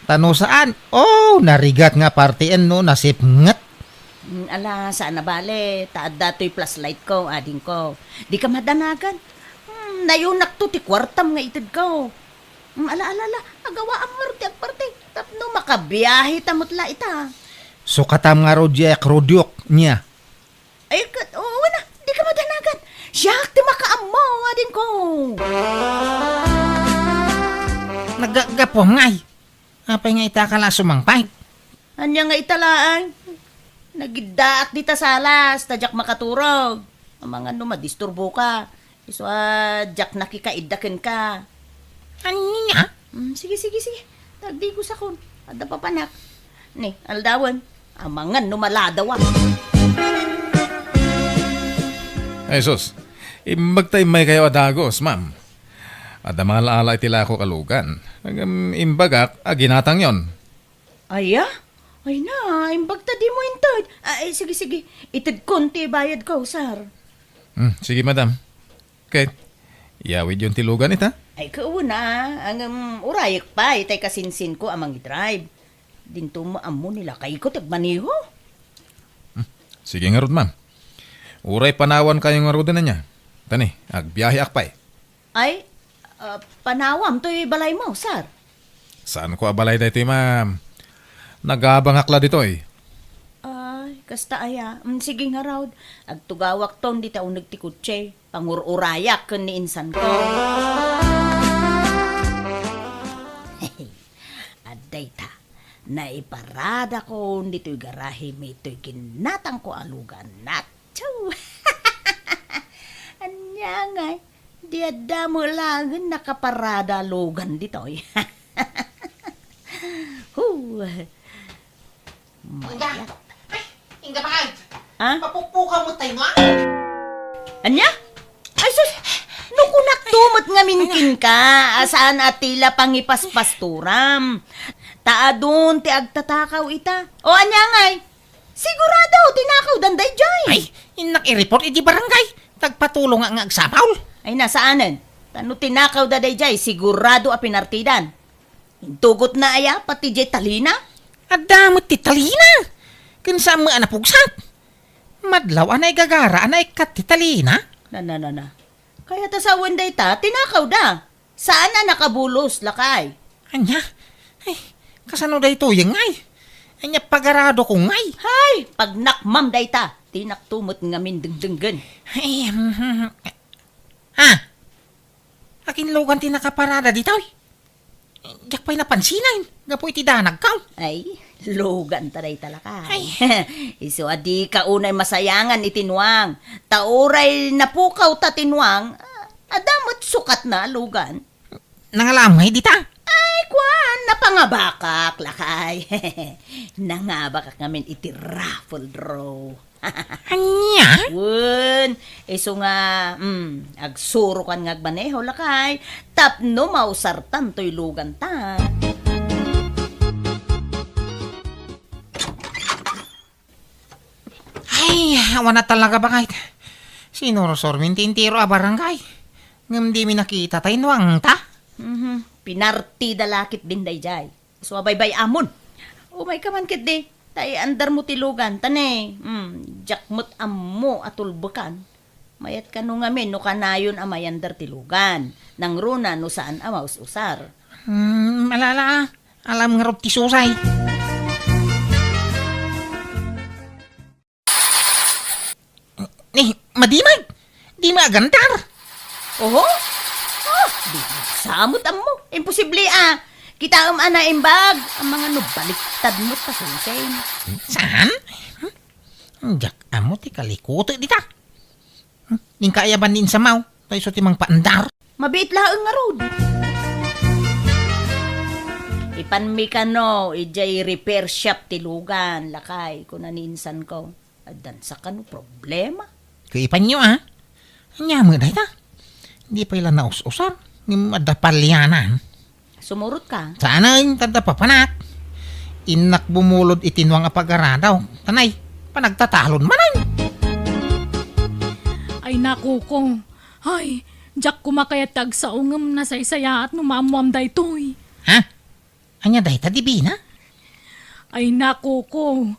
Ta no saan, oh, narigat nga partien no nasipnget. Mm, ala, saan a bale, ta adda toy flashlight ko, adingko. Di ka madanagan. Hmm, nayunakto ti kuartam nga itedko. Mm, ala, ala, ala, agawaam ngarud ti agparti. Tapno makabiahe ta met la ita. Sukatam ngarud diay akrodyok niya. Ay, ket, oo na, di ka madanagan. Siak ti makaammo, adingko. Naggapuam ngay. Apay nga ita ka la sumangpet? Ania nga ita laeng? Nagiddaak dita salas, ta diak makaturog. Amangan no madisturbo ka. Isu a diak nakikaidda kenka. Ania? Mm, sige, sige, sige. Tagdigosakon. Adda papanak. Ni, aldawen. Amangan no maladawa. Ay, sus. Imbag ta immay kayo a dagos, ma'am. Adda mala-ala iti lakok a lugan. Ngem imbagak a ginatangyon. Aya? Ay na, imbag ta dimo inted. Ay, sige, sige. Itedkon ti bayadko, sir. Hmm, sige, madam. Ket, iyawidyon ti lugan ita? Ay, kauna, ngem urayek pay, tay kasinsinko a mangidrive. Dinto mo ammo ni lakayko ti agmaneho. Hmm, sige ngarud, ma'am. Uray panawan kayo ngaruden ania. Tani, agbiaheak pay. Ay, ah, panawam toy balaymo, sir? Saanko a balay daytoy, ma'am. Nagabangak la ditoy. Ay, kasta aya. Mm, sige ngarud. Agtugawakton dita uneg ti kotse. Pangur-urayak ken ni insanko. Adda ita. Naiparadakon ditoy garahe mi toy ginatangko a lugan. Atsu! Ania ngay? Di adda met laengen nakaparada a lugan ditoy. Hu. Inda. Mayat. Ay, inda pa. Ha? Mapukpukaw mo tayo, ha? Ania? Ay, sus! No kunak, Tinakto met ngamin kenka, a saan a ti la pangipaspasturam. Ta adun ti agtatakaw ita. O ania ngay? Sigurado, tinakawdan dayjay. Ay, innak i-report iti barangay. Tagpatulong nga, nga agsapaw. Ay, nasaanen. Ta no tinakawda dayjay, sigurado a pinartidan. Intugotna aya, pati jay talina? Adda met ti talina. Ken saan met a napugsat. Madlaw a naigagara a naikkat ti talina. Na, na, na, na. Kayat a sawen dayta, tinakawda. Saan a nakabulos, lakay? Ania? Ay, kasano daytoy ngay? Ania pagaradok ngay? Hay, pagnakmam dayta. Tinakto met ngamin dengdenggen. Ay, hmm, hmm, hmm. Ha? Akin lugan ti nakaparada ditoy? Diak pay napansinan, gapu iti danagkaw. Ay, lugan ta dayta lakay. Ay. Isu a dika unay masayangan iti nuang. Ta uray napukawta ti nuang, adda met sukatna a lugan. Nangalam ngay dita? Ay, kuan, napangabakak, lakay. Nangabakak ngamin iti raffle draw. Ania? Wen, isu nga, mm, agsurokan nga agmaneho, lakay, tapno mausartan toy luganta. Ay, awan a talaga, bakit? Sinursurmin ti entero a barangay. Ngem dimi nakita tay nuangta. Mhm. Pinartida la ketdin dayjay. Isu a baybay-amon. Umayka man ketdi. Ta iandarmo ti lugan. Ta ne, hmm, diak met ammo a tulbekan. Mayat kano ngamin no kanayon a mayandar ti lugan. Nangruna no saan a maus-usar. Hmm, ala, ala, ah. Alam ngarud ti susay. Ni, madimag! Dimi agandar! Oho? Ah, di sa met ammo. Imposible, ah. Kitaem a naimbag. Amangan no baliktad met a sensei. Saan? Hmm? Diak ammo ti kalikutek dita. Hmm? Ning kaayaban ni insamaw, ta isu ti mangpaandar. Mabiit laeng ngarud. Ipanmi kano, idiay repair shop ti lugan, lakay, kuna ni insanko. Addan sa kano problema. Kuipanyo, ah. Ania met dayta? Di pay la naus-usar, ngem adda palianan. Sumurot ka. Saan ay, tadda papanak. Innak bumulod iti nuang a pagaradaw. Tanay, panagtatalon manen. Ay, naku ko. Ay, diak koma kayat ti agsao ngem nasaysayaat no maammoam daytoy. Ha? Ania dayta, Divina? Ay, naku ko.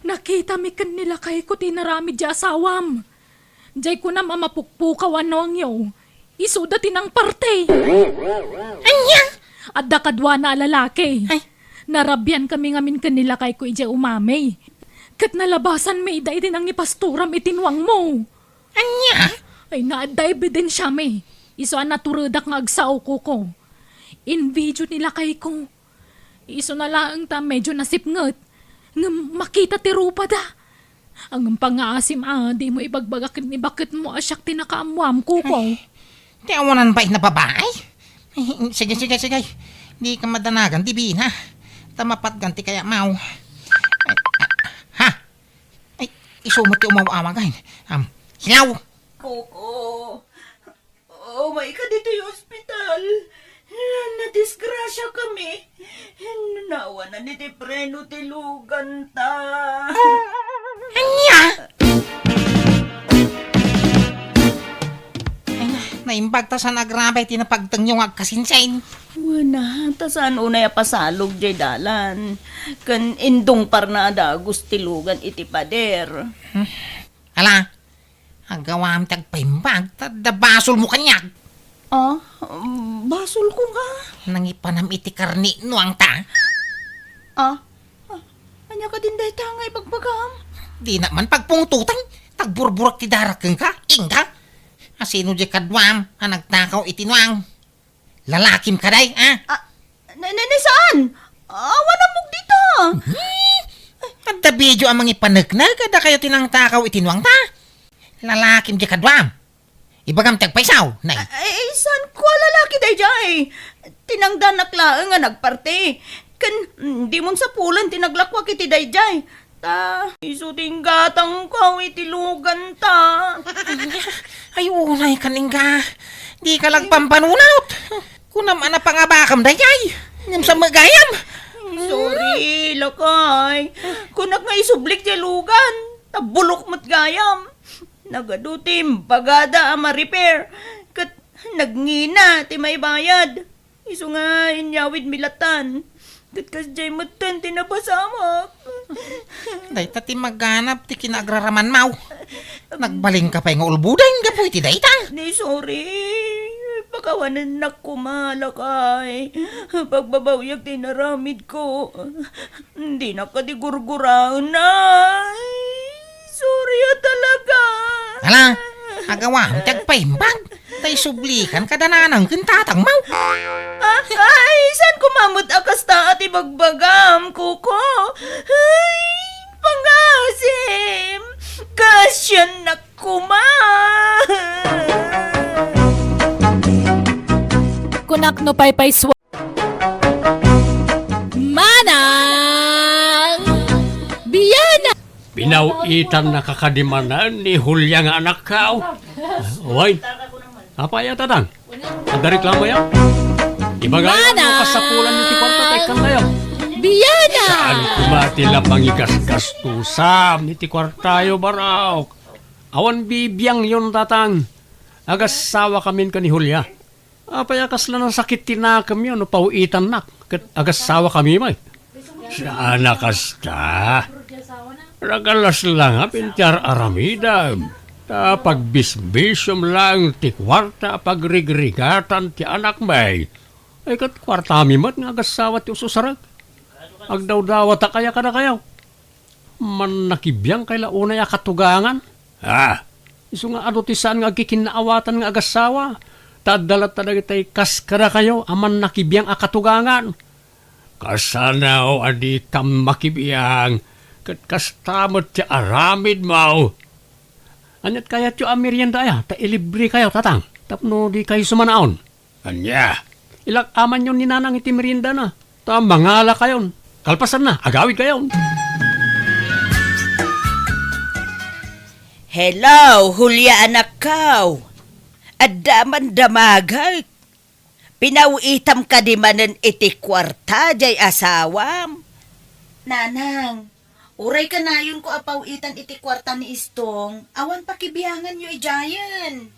Nakitami ken ni lakayko ti inaramid ti asawam. Jay kunam a mapukpukaw a nuangyo. Isuda ti nangparte. Ania? Adda kaduana a lalaki. Ay. Narabiankami ngamin ken ni lakayko idiay umami. Ket nalabasanmi ida iti nangipasturam iti nuangmo. Ania? Ay, naadda ebidensiami. Isu a naturedak nga agsao, Koko. Invidio ni lakayko. Isuna laeng ta medio nasipnget. Ngem makita ti rupada. Ngem pangngaasim a dimo ibagbaga ken ni baketmo a siak ti nakaammoam, Koko. Ay, ti awanan pay na babae? Ay, sige, sige, sige. Di ka madanagan, Divina. Ta mapatgan ti kayamaw. Ay, ah, ha? Ay, isu met ti umaw-awag, ay. Am, hilaw! Koko, umayka ditoy ospital. Nadisgrasya kami. Nawanan iti preno ti luganta. Ania? Ay na, naimbag ta saan agrabe ti napagtengyo nga agkasinsin. Wen a, ta saan unay a pasalog jay dalan. Ken indungparna a dagus ti lugan iti pader. Hmm. Ala, agawam ti agpaimbag, ta adda basolmo kaniak. Ah, basolko nga. Nangipanam iti karni nuangta. Ah, ah, ania kadin dayta nga ibagbagam? Dinak man pagpungtotan, ta agburburak ti darak kenka, inka. Asino jay kaduam a nagtakaw iti nuang? Lalakim kadi, a? Ah, ne, ne, ne, saan? Awan ammok dita. Hmm? Adda video a mangipaneknek, adda kayo ti nangtakaw iti nuangta. Lalakim jay kaduam. Ibagam ti agpaysaw, nay. Ay, ay, saan ko a lalaki dayjay? Tinangdanak laeng nga nagparte. Ken, mm, dimon sapulen ti naglakuak iti dayjay. ta. Isu ti inggatangko iti luganta. Ay, unay ka, Ningga. Di ka lang pampanunot. Kunam a napangabakam dayay. Ngem sa gayam. Sorry, lakay. Kunak nga isublik ti lugan. Tabulok met gayam. Nagadu ti imbagada a ma-repair. Ket nagngina ti maibayad. Isu nga inyawidmi latan. Ket kasdiay metten ti napasamak. Dayta ti maganap ti kinaagraramanmaw. Nagbalin ka pay nga ulbuden gapu iti dayta. Ni sorry. Pakawanennak koma, lakay. Pagbabawiak ti inaramidko. Dinak kadi gurguraen, ay. Sorry a talaga. Hala, agawam ti agpaimbag. Tay sublikan kada nanang ken tatangmaw. Ah, ay, saan koma met a kasta a ti bagbagam, Kuko? Ay, pangasim. Kasiannak koma. Kunak no paypay Manang Biana! Pinaw-itannaka kadi manen ni Julia nga anakko. Way, apay a, tatang? Adda reklamo ya? Ibagay no kasapulan ti kwarta ta ikkantayo. Biana! Saan koma ti la pangigasgastusam iti kwartayo, barok? Awan bibiangyon, tatang. Agasawa kamin ken ni Julia. Apay a kasla nasakit ti nakemyo no paw-itannak ket agasawa kami met? Saan a kasta. Nakalas la ngamin ti ar-aramidem. Ta pagbisbisiom laeng ti kuarta a pagrigrigatan ti anakmi. Ay, ket kuartami met nga agasawa ti ususarek. Agdawdawatak aya kadakayo? Mannakibiangkay la unay a katugangan? Ah, isu nga adu ti saan nga agkikinnaawatan nga agasawa, ta adda latta dagitay kas kadakayo a mannakibiang a katugangan. Kasano a dikam makibiang, ket kasta met ti aramidmo. Aniat kayatyo a merienda aya, ta ilibrekayo, tatang, tapno dikayo sumanaon? Ania? Ilak-amanyon ni Nanang iti meriendana, ta mangalakayon. Kalpasanna, agawidkayon. Hello, Julia anakko. Adda man damagek. Pinaw-itam kadi manen iti kuarta jay asawam? Nanang, uray kanayonko a paw-itan iti kuarta ni Istong, awan pakibianganyo idiayen.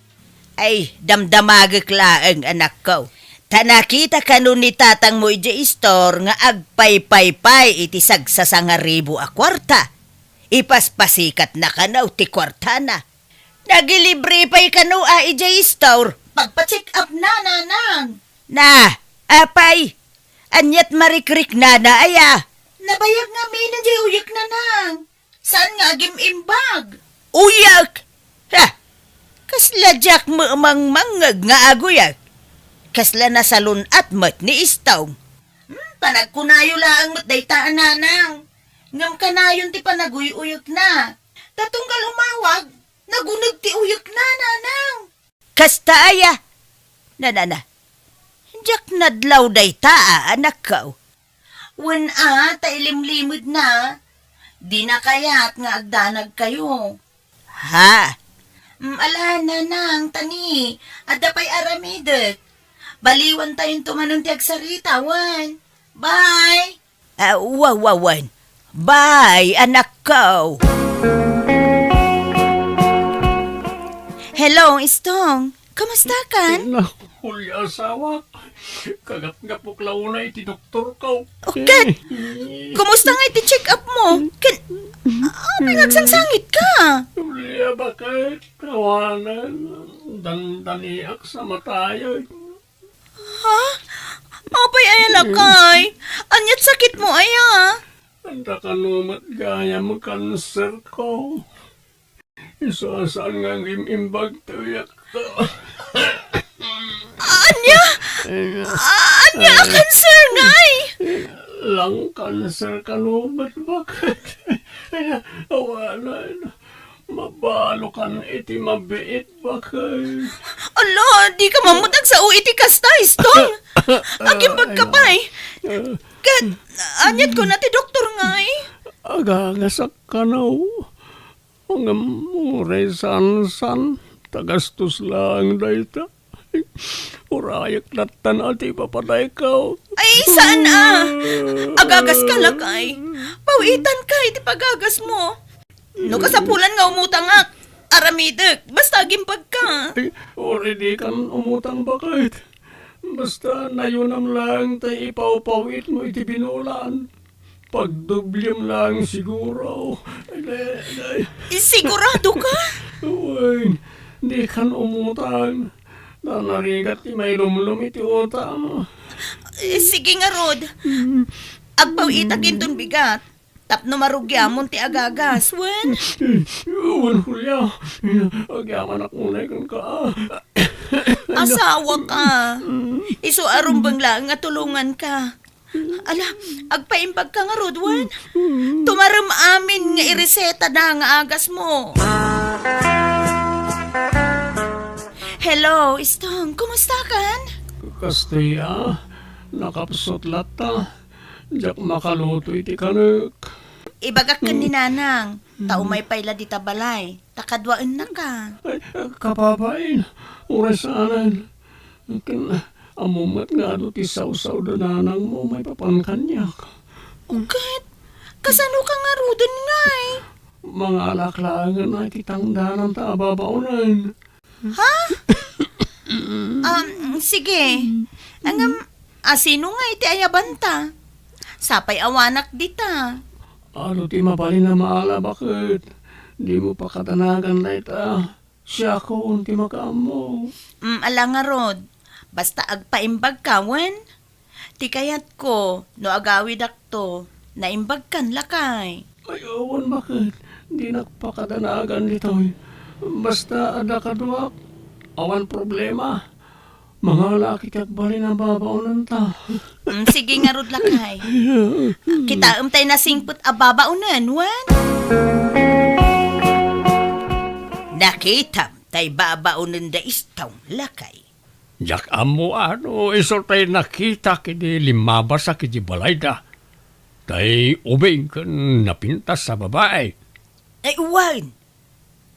Ay, damdamagek laeng, anakko. Ta nakita kano ni tatangmo idiay istor nga agpaypaypay iti sagsasangaribu a kuarta. Ipaspasikatna kano ti kuartana. Nagilibre pay kano a idiay istor? Pagpa-check up na, Nanang. Na, apay, aniat marikriknana aya? Nabayag ngamin diay uyekna, Nang. Saan nga agim-imbag? Uyek? Ha! Kasla diak met mangmangngeg nga aguyek. Kasla nasalun-at met ni Istong. Hmm, panagkunayo laeng met dayta a Nanang. Ngem kanayon ti panaguy-uyekna. Ta tunggal umawag, naguneg ti uyekna, Nanang. Kasta aya? Nanana, diak nadlaw dayta a anakko. Wen a, ta ilimlimedna. Dina kayat nga agdanagkayo. Ha? Mm, ala, Nanang, tani, adda pay aramidek. Baliwantayonto manen ti agsarita, wen. Bye! Ah, wa, wa, wen. Bye, anakko. Hello, Istong. Kumusta kan? Naku, Julia, asawak. Kagapgapok la unay iti doktorko. O, ket, kumusta nga iti check-up mo? Ken, apay nga agsangsangit ka? Julia, bakit? Awanen, dandaniak sa matayen. Ha? Apay aya lakay? Aniat sakitmo aya? Anda kano met gayam kanserko? Isu a saan nga agim-imbag ti uyekko. Ania? Ania a kanser ngay? Lung cancer kano met, bakit? Awanen. Mabalokan iti mabiit, bakit? Ala, di ka man met agsao iti kasta, Istong. Agimbag ka pay. Ket, aniat kuna ti doktor ngay? Ag, Agagasak kano. Ngem uray saan-saan, ta gastos laeng dayta. Urayek lattan a ti ipapadayko. Ay, saan a? Agagas ka, lakay. Pawitan ka iti pagagas mo. No kasapulan nga umutangak, aramidek, basta agimbag ka. Ay, uray di kan umutang, baket. Basta nayunam laeng ta ipawpawit mo iti binulan. Pagdoblem laeng siguro. Ay, ay, ay. Sigurado ka? Wen, di kan umutang. Ta narigat ti mailumlom iti utang. Eh, sige ngarud. Agpawitak inton bigat. Tapno marugiamon ti agagas, wen? Wen, Julia. Agyamanak unay kenka. Asawa ka. Isu a rumbeng laeng nga tulongan ka. Ala, agpaimbag ka ngarud, wen? Tumarem amin nga ireseta da nga agas mo. Hello, Istong. Kumusta kan? Kasta a, nakapsut latta. Diak makaluto iti kanek. Ibagak ken ni Nanang, ta umay pay la dita balay, ta kaduaennaka. Ay, kababain, uray saanen. Ken, ammom met nga adu ti sawsaw da nanangmo maipapan kaniak. O ket, kasano ka ngaruden ngay? Mangalak laengen a iti tangdananta a babaonen. Ha? Um, sige. Ngem, asino nga iti ayabanta? Sapay awanak dita. Adu ti mabalin a maala, baket. Dimo pakadanagan dayta. Siakon ti makaammo. Mm, ala ngarud. Basta agpaimbag ka, wen? Ti kayatko, no agawidakto, naimbagkan lakay. Ay, awan baket. Dinak pakadanagan ditoy. Basta adda kaduak, awan problema. Mangalaak iti agbalin a babaonenta. Mm, sige ngarud lakay. Kitaem tay nasingpet a babaonen, wen? Nakitam tay babaonen da Istong, lakay. Diak ammo a no isu tay nakitak idi limmabasak iti balayda. Tay ubing ken napintas a babai. Ay, wen.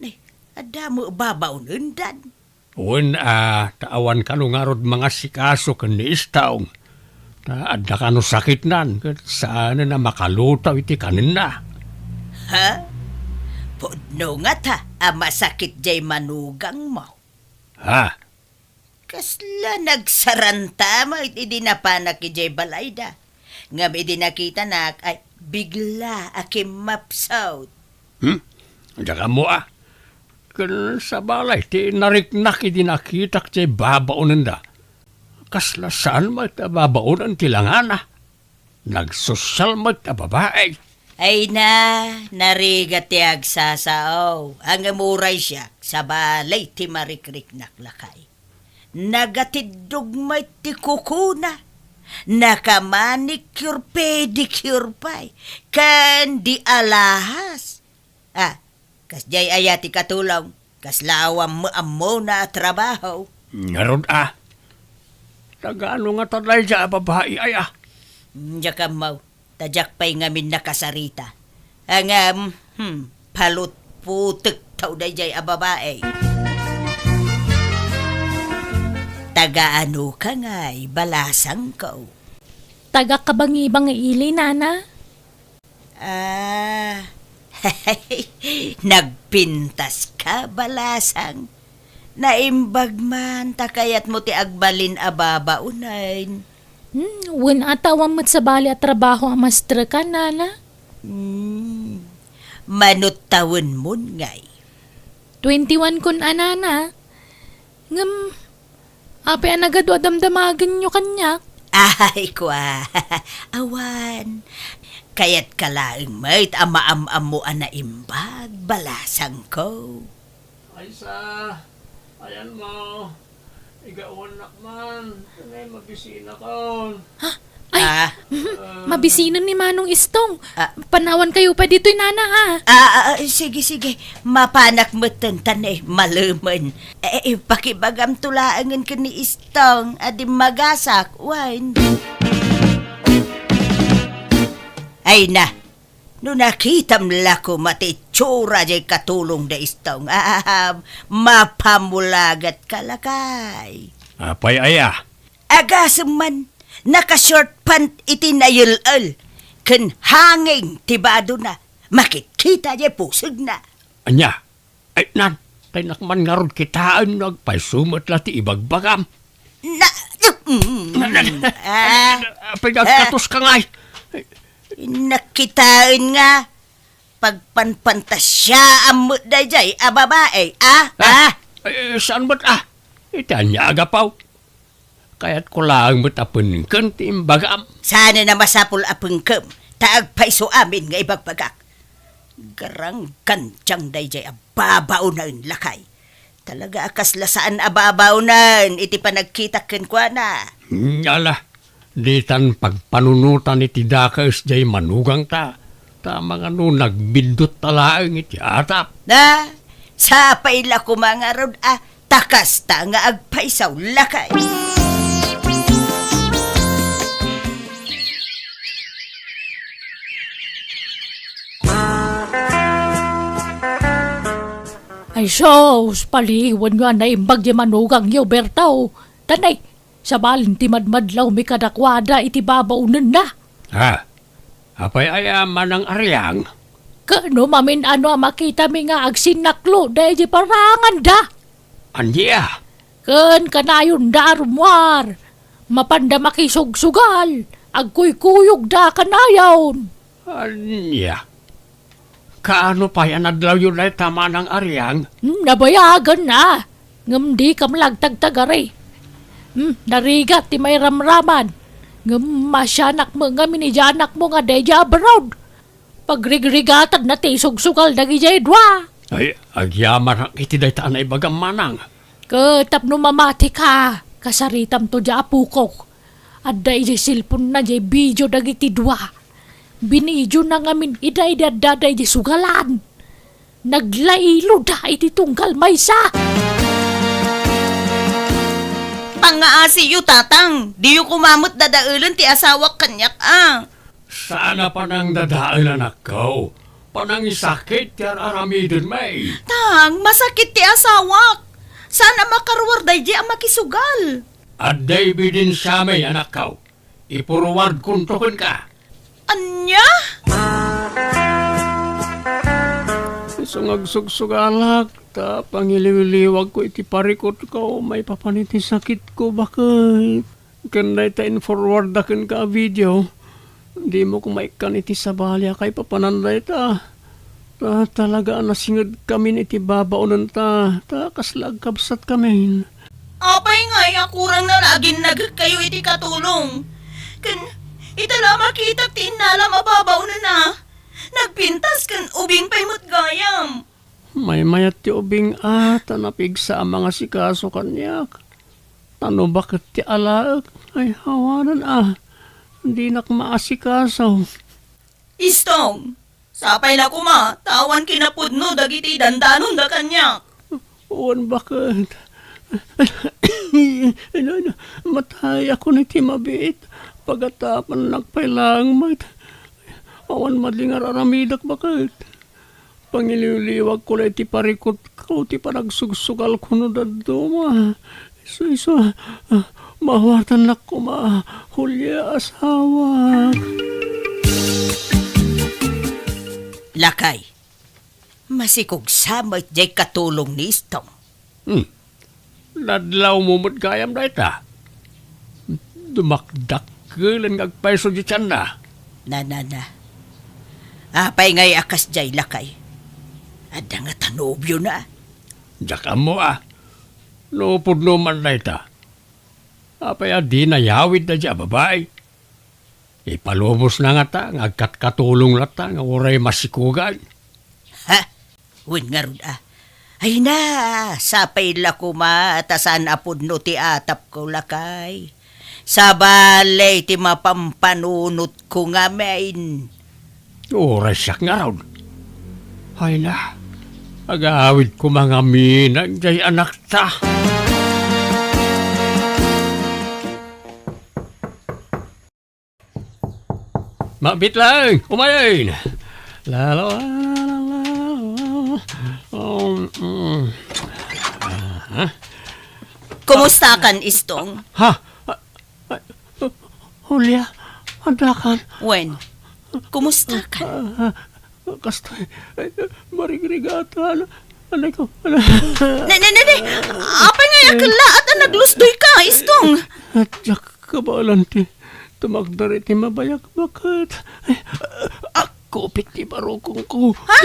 Nay, adda met babaonendan. Wen a, ta awan kano ngarud mangasikaso ken ni Istong. Ta adda kano sakitnan ket saanen a makalutaw iti kanenna. Ha? Pudno ngata a masakit jay manugangmo. Ha? Kasla nagsaranta met idi napanak idiay balayda. Ngem idi nakitanak, ay, bigla a kimmapsut. Hmm? Diak ammo a. Ken sabali ti nariknak idi nakitak ti babaonenda. Kasla saan met a babaonen ti langana. Nagsosial met a babai. Ay na, narigat ti agsasao. Ngem uray siak, sabali ti marikriknak lakay. Nagatiddog met ti kukuna. Naka-manicure, pedicure pay. Ken di alahas. Ah, kasdiay aya ti katulong? Kasla awan met ammona a trabaho? Ngarud a. Taga ano ngata daydiay a babai aya? Diak ammo. Ta diak pay ngamin nakasarita. Ngem, hmm, palutputek taw daydiay a babai. Taga ano ka ngay, balasangko? Taga Kabangibangi ili, nana. Ah, nagpintas ka, balasang. Naimbag man, ta kayatmo ti agbalin a babaonen. Hmm, wen a ta awan met sabali a trabaho a maestra ka, nana? Hmm, mano tawenmon ngay? Twenty-one kun a, nana. Ngem, apay a nagadu a damdamagenyo kaniak? Ay, kua. Awan. Kayatka laeng met a maam-ammo a naimbag, balasangko. Aysa, ayanmo, igaonnak man, ken mabisinakon. Ha? Ay, ah, mabisinen ni Manong Istong. Ah. Panawankayo pay ditoy, nana, ha? Ah, ah, ah, sige, sige. Mapanak metten, ta ne, malemen. Eh, eh, pakibagamto laengen ken ni Istong a dimmagasak, wen. Ay na, No nakitam la koma ti itsura jay katulong da Istong, ah, mapamulagat ka, lakay. Apay aya? Agasem man, naka-short pant iti nayel-el, ken hanging ti badona, makitkita jay pusegna. Ania? Ay, nan, tay nakman ngarud kitaen no agpayso met la ti ibagbagam. Na, mm, ah, Apay nga agkatos ka ngay? Nakitaen nga pagpanpantasiaam met dayjay a babai, ah? Ah, Ah? Ay, saan met, ah? Iti ania a gapu? Kayatko laeng met a pengken ti imbagam. Saan a masapul a pengkem, ta agpayso amin nga ibagbagak. Garanggantiang dayjay a babaonen, lakay. Talaga a kasla saan a babaonen iti panagkitak kenkuana. Ala, ditan pagpanunotan iti dakes jay manugangta. Ta mangano nagbiddut ta laeng iti atap. Na, sapay la koma ngarud a ta kasta nga agpayso, lakay. Ay sus, paliwan nga naimbag di manugangyo, Berto. Tanay, sabalen ti madmadlawmi kadakuada iti babaonenna. Ha? Apay aya, Manang Ariang? Ken no mamin-ano a makitami nga agsinnaklo daydi paranganda. Ania? Ken kanayonda a rummuar, mapanda makisugsugal, agkuykuyogda kanayon. Ania? Kaano pay a nadlawyo dayta, Manang Ariang? Hmm, nabayagan na. Ngem dikam la agtagtagari. Hmm, narigat ti mairamraman. Ngem maasianak met ngamin idiay anakmo nga daydi abroad. Pagrigrigatanna ti isugsugal dagidiay dua. Ay, agyamanak iti dayta a naibagam, Manang. Ket tapno mamatika, kasaritamto diay apokok. Adda idiay cellphone-na diay video dagiti dua. Binidiona ngamin ida idi addada idiay sugalan. Naglailo da iti tunggal maysa. Pangngaasiyo, tatang. Diyo koma met dadaelen ti asawak kaniak, a. Saan a panangdadael, anakko. Panangisakit ti ar-aramidenmi. Tang, masakit ti asawak. Saan a makaruar daydi a makisugal. Adda ebidensiami, anakko. Ipuruardkonto kenka. Ania? Isu nga agsugsugalak, ta pangiliwliwagko iti parikutko maipapan iti sakitko, baket. Ken dayta in-forwardda kenka a video, dimo koma ikkan iti sabali a kaipapanan dayta. Ta talaga a nasingedkamin iti babaonenta, ta kasla agkabsatkamin. Apay ngay a kurangna la aginnagekkayo iti katulong? Ken ita la a makitak ti innalam a babaonenna, nagpintas ken ubing pay met gayam. Maymayat ti ubing a, ta napigsa a mangasikaso kaniak. Ta no baket ti alaek, ay awanan a, dinak maasikaso. Istong, sapay la koma, ta awan kinapudno dagiti dandanonda kaniak. Wen baket. Ino, ino, matayakon iti mabiit. Pagatapannak pay laeng met. Awan madling ar-aramidek baket. Pangiliwliwagko la iti parikutko ti panagsugsugalko no dadduma. Isu, isu, ah, mawatannak koma, Julia, asawak. Lakay, masikog sa met jay katulong ni Istong. Hmm. Nadlawmo met gayam dayta. Dumakdakkelen nga agpayso di tianna. Na, na, na. Apay ngay a kasdiay, lakay? Adda ngata nobiona? Diak ammo a. No pudno man dayta, apay a dina yawid daydi a babai? Ipalubosna ngata nga agkatkatulong latta nga uray masikogan. Ha? Wen ngarud a. Ay na, sapay la koma ta saan a pudno ti atapko, lakay. Sabali ti mapampanunotko ngamin. Uray siak ngarud. Ay na, agawid koma ngamin jay anakta. Mabiit laeng, umayen. La, la, la, la, la, la. Um, mm. Aha. Kumustakan, Istong? Ha? Ah, ah, Julia, addakan? Wen, kumustakan? Ah, ah, kastoy, ay, marigrigatan. Anay ko, anay. Ne, ne, ne, ne. Apay nga aya kellaat a naglusdoy ka, Istong? Diak kabaelan ti tumakder iti mabayag baket. Ay, ah, kupit ti barukongko. Ha?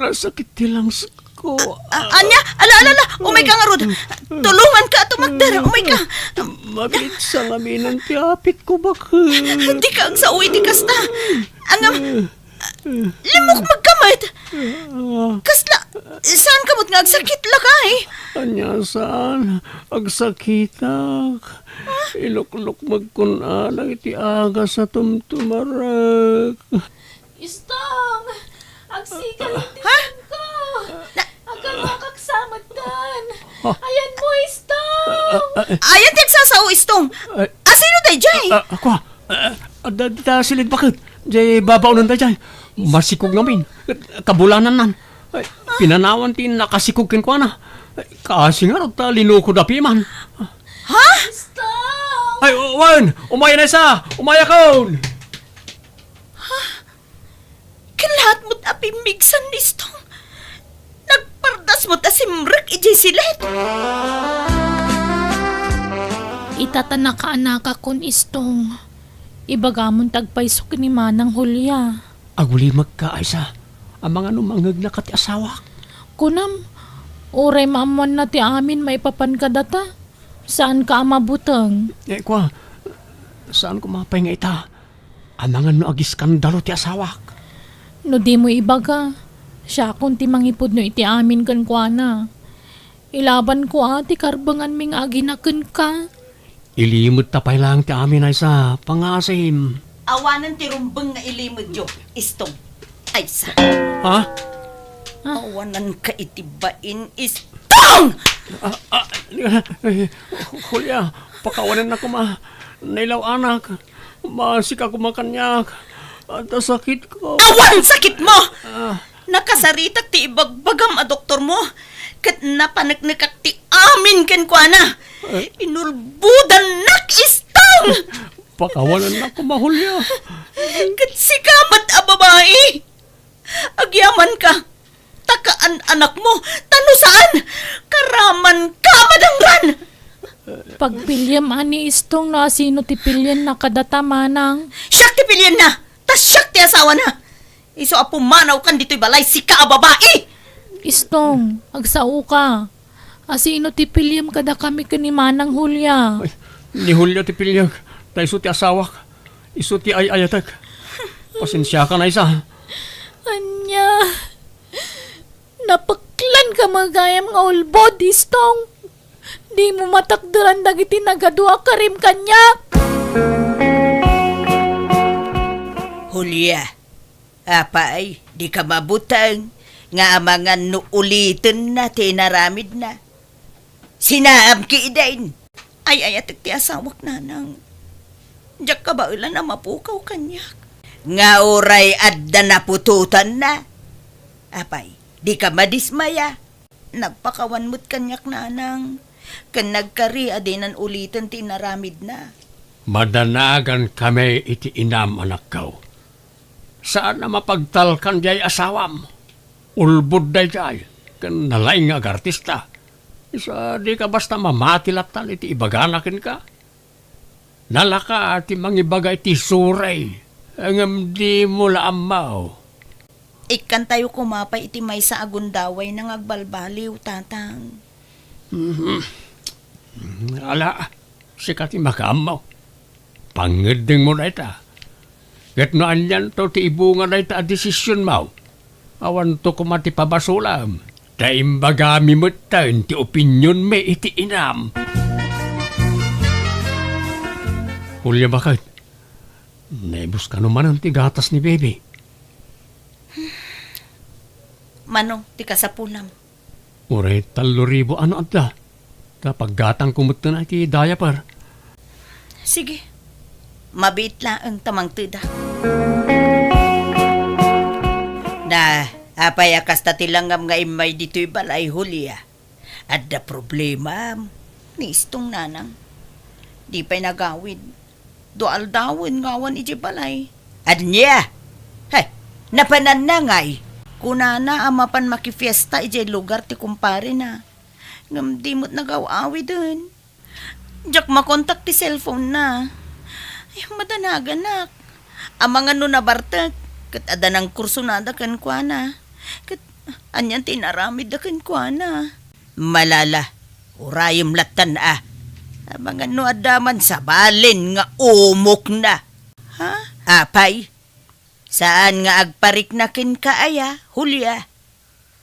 Nasakit ti langsko. A-, a-, ania? Ala, ala, ala. Umayka ngarud. Tulonganka a tumakder. Umayka. Mabiit sa ngaminan ti apitko baket. Dika agsao iti kasta. Ngem, limmukmegka met. Kasla, saanka met nga agsakit, lakay? Ania saan? Agsakitak. Iluklukmegkon alang iti agas a tumtumarek. Istong! Agsikal ti tiemko! Na- Agkakaksamatkan! Ha? Ayanmo, Istong! Ayan ti agsasao, Istong! Ay. Asino daydiay? Ah, ako, ah, adda dita silid baket. Diay babaonan daydiay. Masikog ngamin. Kabulanannan. Ay, pinanawan ti nakasikog kenkuana. Ay, kaasi ngarud ta linukoda piman. Ha? Istong! Ay, wen! Umayan, Aysa! Umayakon! Kellaat met a pimmigsan, Istong. Nagpardas met a simrek idiay silet. Ita ta nakaanakakon, Istong. Ibagamon ti agpayso ken ni Manang Julia. Agulimekka, Aysa. Amangan no mangngegnaka ti asawak. Kunam, uray maammoanna ti amin maipapan kadata, saanka a mabuteng. Eh, kua, saan koma pay nga ita? Amangan no agiskandalo ti asawak. No dimo ibaga, siakon ti mangipudno iti amin kenkuana. Ilabanko a ti karbenganmi nga agina kenka. Ilimedta pay laeng ti amin, Aysa, pangaasim. Awanen ti rumbeng nga ilimedyo, Istong. Aysa. Ha? Awananka iti bain, Istong! Ah, ah, eh, Julia, pakawanennak koma. Nailaw-anak. Maasika koma kaniak. Adda sakitko. Awan sakitmo! Ah. Nakasaritak ti ibagbagam a doktormo, ket napaneknekak ti amin kenkuana. Eh? Inulbodannak, Istong! Pakawanennak koma, Julia. Ket sika met a babai, agyamanka, ta kaan-anakmo, ta no saan, karamanka a madangran! Pagpiliem a ni Istong no asino ti pilienna kadata, Manang. Siak ti pilienna! Ta siak ti asawana! Isu a pumanawkan ditoy balay, sika a babai! Istong, agsaoka. Asino ti piliem kadakami ken ni Manang Julia? Ay, ni Julia ti piliek, ta isu ti asawak. Isu ti ay-ayatek. Pasensiakan, Aysa. Ania? Napeklanka met gayam nga ulbod, Istong. Dimo matakderan dagiti nagadu a karim kaniak. Julia, apay, dika mabuteng nga amangan no ulitenna ti inaramidna. Sinaam ketdin. Ay-ayatek ti asawak, nanang. Diak kabaelan a mapukaw kaniak. Nga uray adda naputotanna. Apay, dika madismaya. Nagpakawan met kaniak, nanang, ken nagkari a dinan uliten ti inaramidna. Madanagankami iti inam, anakko. Saan a mapagtalkan diay asawam. Ulbod daydiay, ken nalaing nga agartista. Isu a dika basta mamati lattan iti ibagana kenka. Nalaka ti mangibaga iti suray, ngem dimo la ammo. Ikkantayo koma pay iti maysa a gundawayna nga agbalbaliw, Tatang. Mhm. Ala, sika ti makaammo. Pangngeddengmo dayta. Ket no anianto ti ibunga dayta a desisionmo, awanto koma ti pabasolam. Ta imbagami metten ti opinionmi iti inam. Julia, baket, naibus kano manen ti gatas ni Baby? Mano ti kasapulam? Uray tallo ribu a no adda. Ta paggatangko metten iti diaper. Sige. Mabiit laeng ta mangtedak. Na, apay a kasta ti langam nga immay ditoy balay, Julia? Adda problema ni Istong, nanang. Di pay nagawid. Dua aldawen nga awan idiay balay. Ania? He, napananna ngay? Kunana a mapan makifiesta idiay lugar ti kumparena. Ngem di met nagaw-awiden. Diak makontak ti cellphone na. Ay, madanaganak. Amangan no nabartek, ket adda nangkursunada kenkuana. Ket anian ti inaramidda kenkuana? Malala, urayem lattan a. Amangan no adda man sabalen nga umokna. Ha? Apay, saan nga agparikna kenka aya, Julia?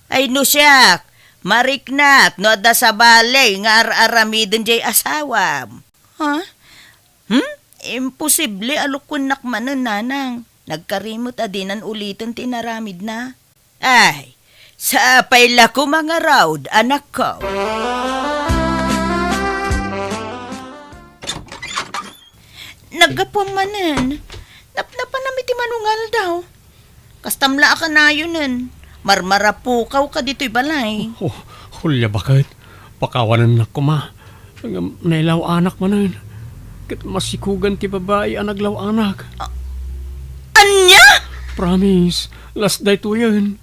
Ay no siak, mariknak no adda sabali nga ar-aramiden diay asawam. Ha? Hmm? Imposible a lukuennak manen, nanang. Nagkari met a dinan uliten ti inaramidna. Ay, sapay la koma ngarud, anakko. Naggapuam manen. Napnapanam iti manungaldaw. Kastam la a kanayonen. Marmarapukawka ditoy balay. Oh, Julia, baket. Pakawanennak koma. Ngem nailaw-anak manen. Ket masikogan ti babai a naglaw-anak. A-, ania? Promise, last daytoyen.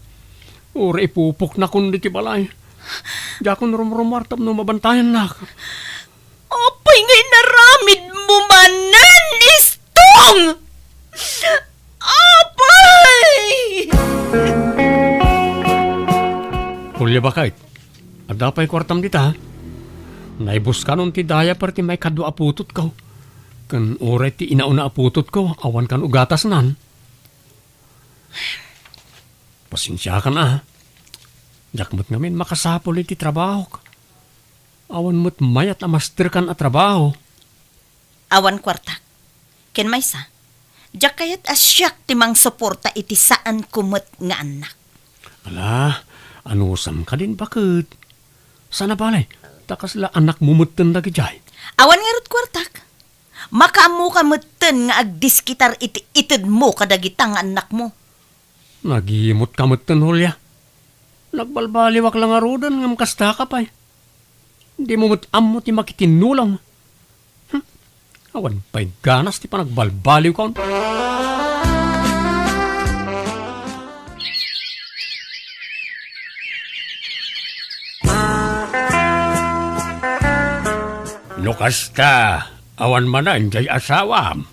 Uray ipupoknakon ditoy balay. Diakon rumrumuar tapno mabantayannak. Apay nga inaramidmo manen, Istong? Apay! Julia, baket, adda pay kuartam dita? Naibuskanon ti diaper ti maikadua a putotko. Ken uray ti inauna a putotko, awan kan ugatasnan. Pasensiakan a. Diak met ngamin makasapul iti trabahok. Awan met mayat a masterkan a trabaho. Awan kuartak. Ken maysa, diak kayat a siak ti mangsuporta iti saanko met nga annak. Ala, anusam kadin, baket. Saan a bale, ta kasla anakmo metten dagidiay. Awan ngarud kuartak. Makaammoka metten nga agdiskitar iti itedmo kadagita nga annakmo. Nagimutka metten, Julia. Nagbalbaliwak la ngaruden ngem kastaka pay. Dimo met ammo ti makitinnulong. Hmm. Awan pay ganas ti panagbalbaliwkon. No kasta, awan manen diay asawam?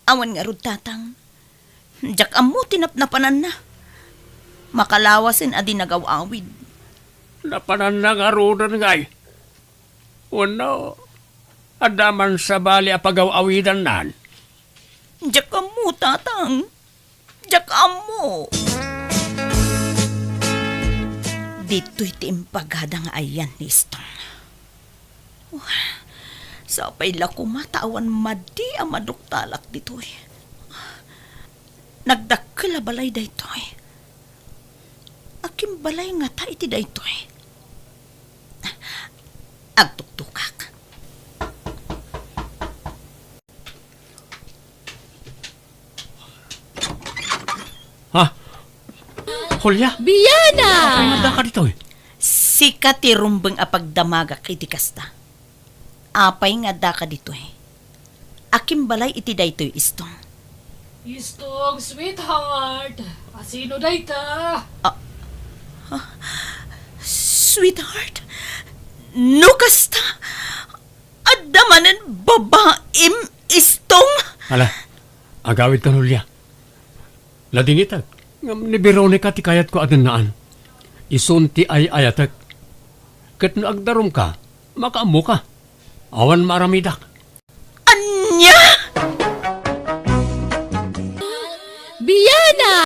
Awan ngarud, Tatang. Diak ammo ti napnapananna. Makalawasen a di nagaw-awid. Napananna ngaruden ngay? Wenno, adda man sabali a pagaw-awidannan? Diak ammo, Tatang. Diak ammo. Ditoy ti imbagada nga ayan ni Istong. Sapay la koma ta awan madi a maduktalak ditoy. Nagdakkel a balay daytoy. Akin balay ngata iti daytoy? Agtuktukak. Ha? Julia? Biana! Apay nga addaka ditoy? Sika ti rumbeng a pagdamagak iti kasta. Apay nga addaka ditoy? Akin balay iti daytoy, Istong? Istong, sweetheart. Asino dayta? Ah, ah, sweetheart? No kasta, adda manen babaim, Istong? Ala, agawidkan, Julia. Ladingitek, ngem ni Veronica ti kayatko a dennaan. Isun ti ay-ayatek. Ket no agdarumka, makaammoka. Awan maaramidak. Ania? Biana!